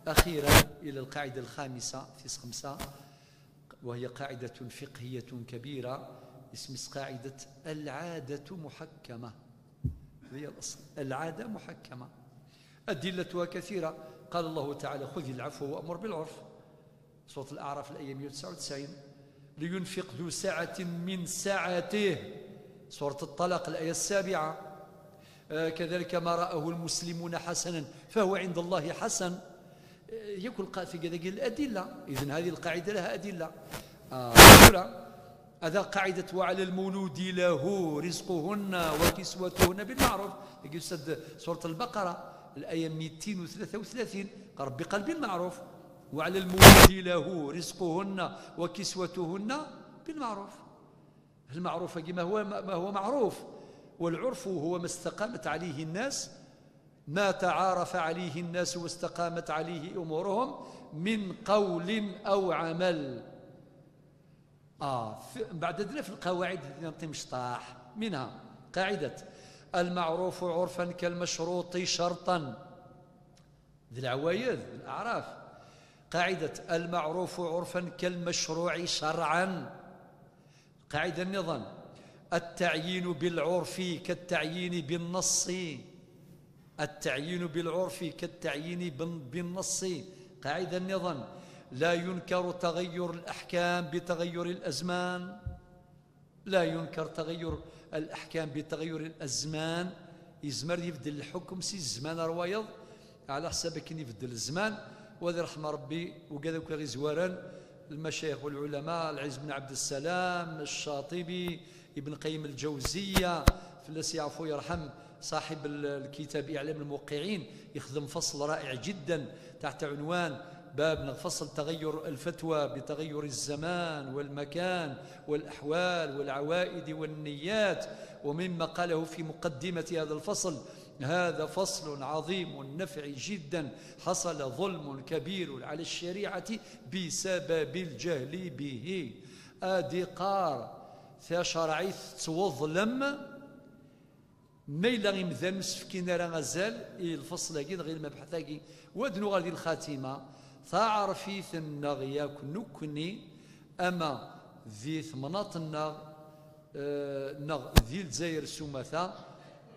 أخيرا إلى القاعدة الخامسة، tis xemsa، وهي قاعدة فقهية كبيرة، اسمها قاعدة العادة محكمة. هي الأصل، العادة محكمة. أدلتها كثيرة. قال الله تعالى: "خذ العفو وأمر بالعرف". سورة الأعراف، الآية مية وتسعة وتسعين. "لينفق ذو سعة من سعته". سورة الطلاق، الآية السابعة. آه، كذلك ما رآه المسلمون حسنا فهو عند الله حسن. آه، يكون قا-، في كذا الأدلة. إذن هذه القاعدة لها أدلة. آه، الأولى، هذا قاعدة: "وعلى المولود له رزقهن وكسوتهن بالمعروف". يقول سد سورة البقرة، الآية ميتين وثلاثة وثلاثين، قال ربي قال: "بالمعروف". "وعلى المولود له رزقهن وكسوتهن بالمعروف". المعروف كما هو، ما هو معروف، والعرف هو ما استقامت عليه الناس ما تعارف عليه الناس واستقامت عليه أمورهم من قول أو عمل. آه، في، بعد ذلك في القواعد نعطي مشطاح منها قاعدة: المعروف عرفا كالمشروط شرطا، ذي العوايد، الأعراف. قاعدة: المعروف عرفا كالمشروع شرعا. قاعدة النظام: التعيين بالعرف كالتعيين بالنص. التعيين بالعرف كالتعيين بال-، بالنص. قاعدة النظام: لا ينكر تغير الأحكام بتغير الأزمان. لا ينكر تغير الأحكام بتغير الأزمان. يزمر يبدل الحكم سي الزمان روايض على حسب كي يبدل الزمان. وهذا رحمة ربي وكذا كي غيزوارا المشايخ والعلماء، العز بن عبد السلام، الشاطبي، ابن قيم الجوزية، فلاس يعفو يرحم، صاحب ال-، الكتاب إعلام الموقعين، يخدم فصل رائع جدا تحت عنوان باب، فصل: تغير الفتوى بتغير الزمان والمكان والأحوال والعوائد والنيات. ومما قاله في مقدمة هذا الفصل: هذا فصل عظيم نفع جدا، حصل ظلم كبير على الشريعة بسبب الجهل به. أدي قار ثا شرعي تتوظلم. ما يلا يمدان مسفكين راه غزال الفصل هاكي غير المبحث هاكي. واد نغال دي الخاتمة: تعرفي ثنغ ياك نكني أما ذي ثمناط النغ، آه، نغ ذي الجزائر سومتا،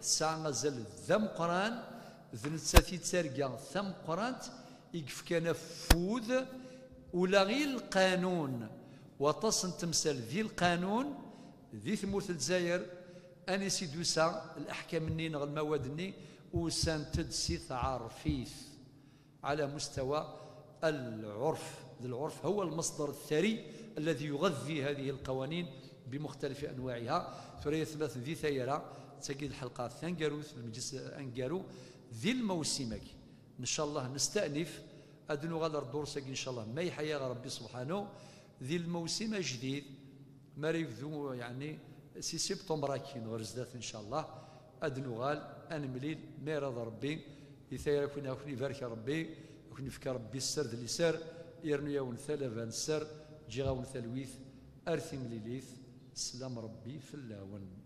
تسعى غزال ذا مقران، ذ نتساتي تارقا ثا مقرانت، يقف كان فوذ، ولا غير القانون، وتصن تمثال ذي القانون، ذي ثمورة الجزائر، أني سيدوسا الأحكام النين غير المواد النين، وسانتد سي تعرفيث على مستوى العرف. العرف هو المصدر الثري الذي يغذي هذه القوانين بمختلف أنواعها. ثريا ثلاث ذي ثيرة، تجد الحلقة ثانجروث المجلس أنجرو ذي الموسمك. إن شاء الله نستأنف، أدنو غادر الدروس إن شاء الله ما يحيى ربي سبحانه ذي الموسم الجديد. ما راه يبدو يعني سي سبتمبر أكين غير زدات إن شاء الله. أدنو غال أنمليل ما يرضى ربي. يثير كنا كنا يبارك ربي، كنا يفكر ربي السر ذي السر، يرنو ياون ثلاثة السر، جيغاون ثلويث، أرثي مليليث، سلام ربي فلاون.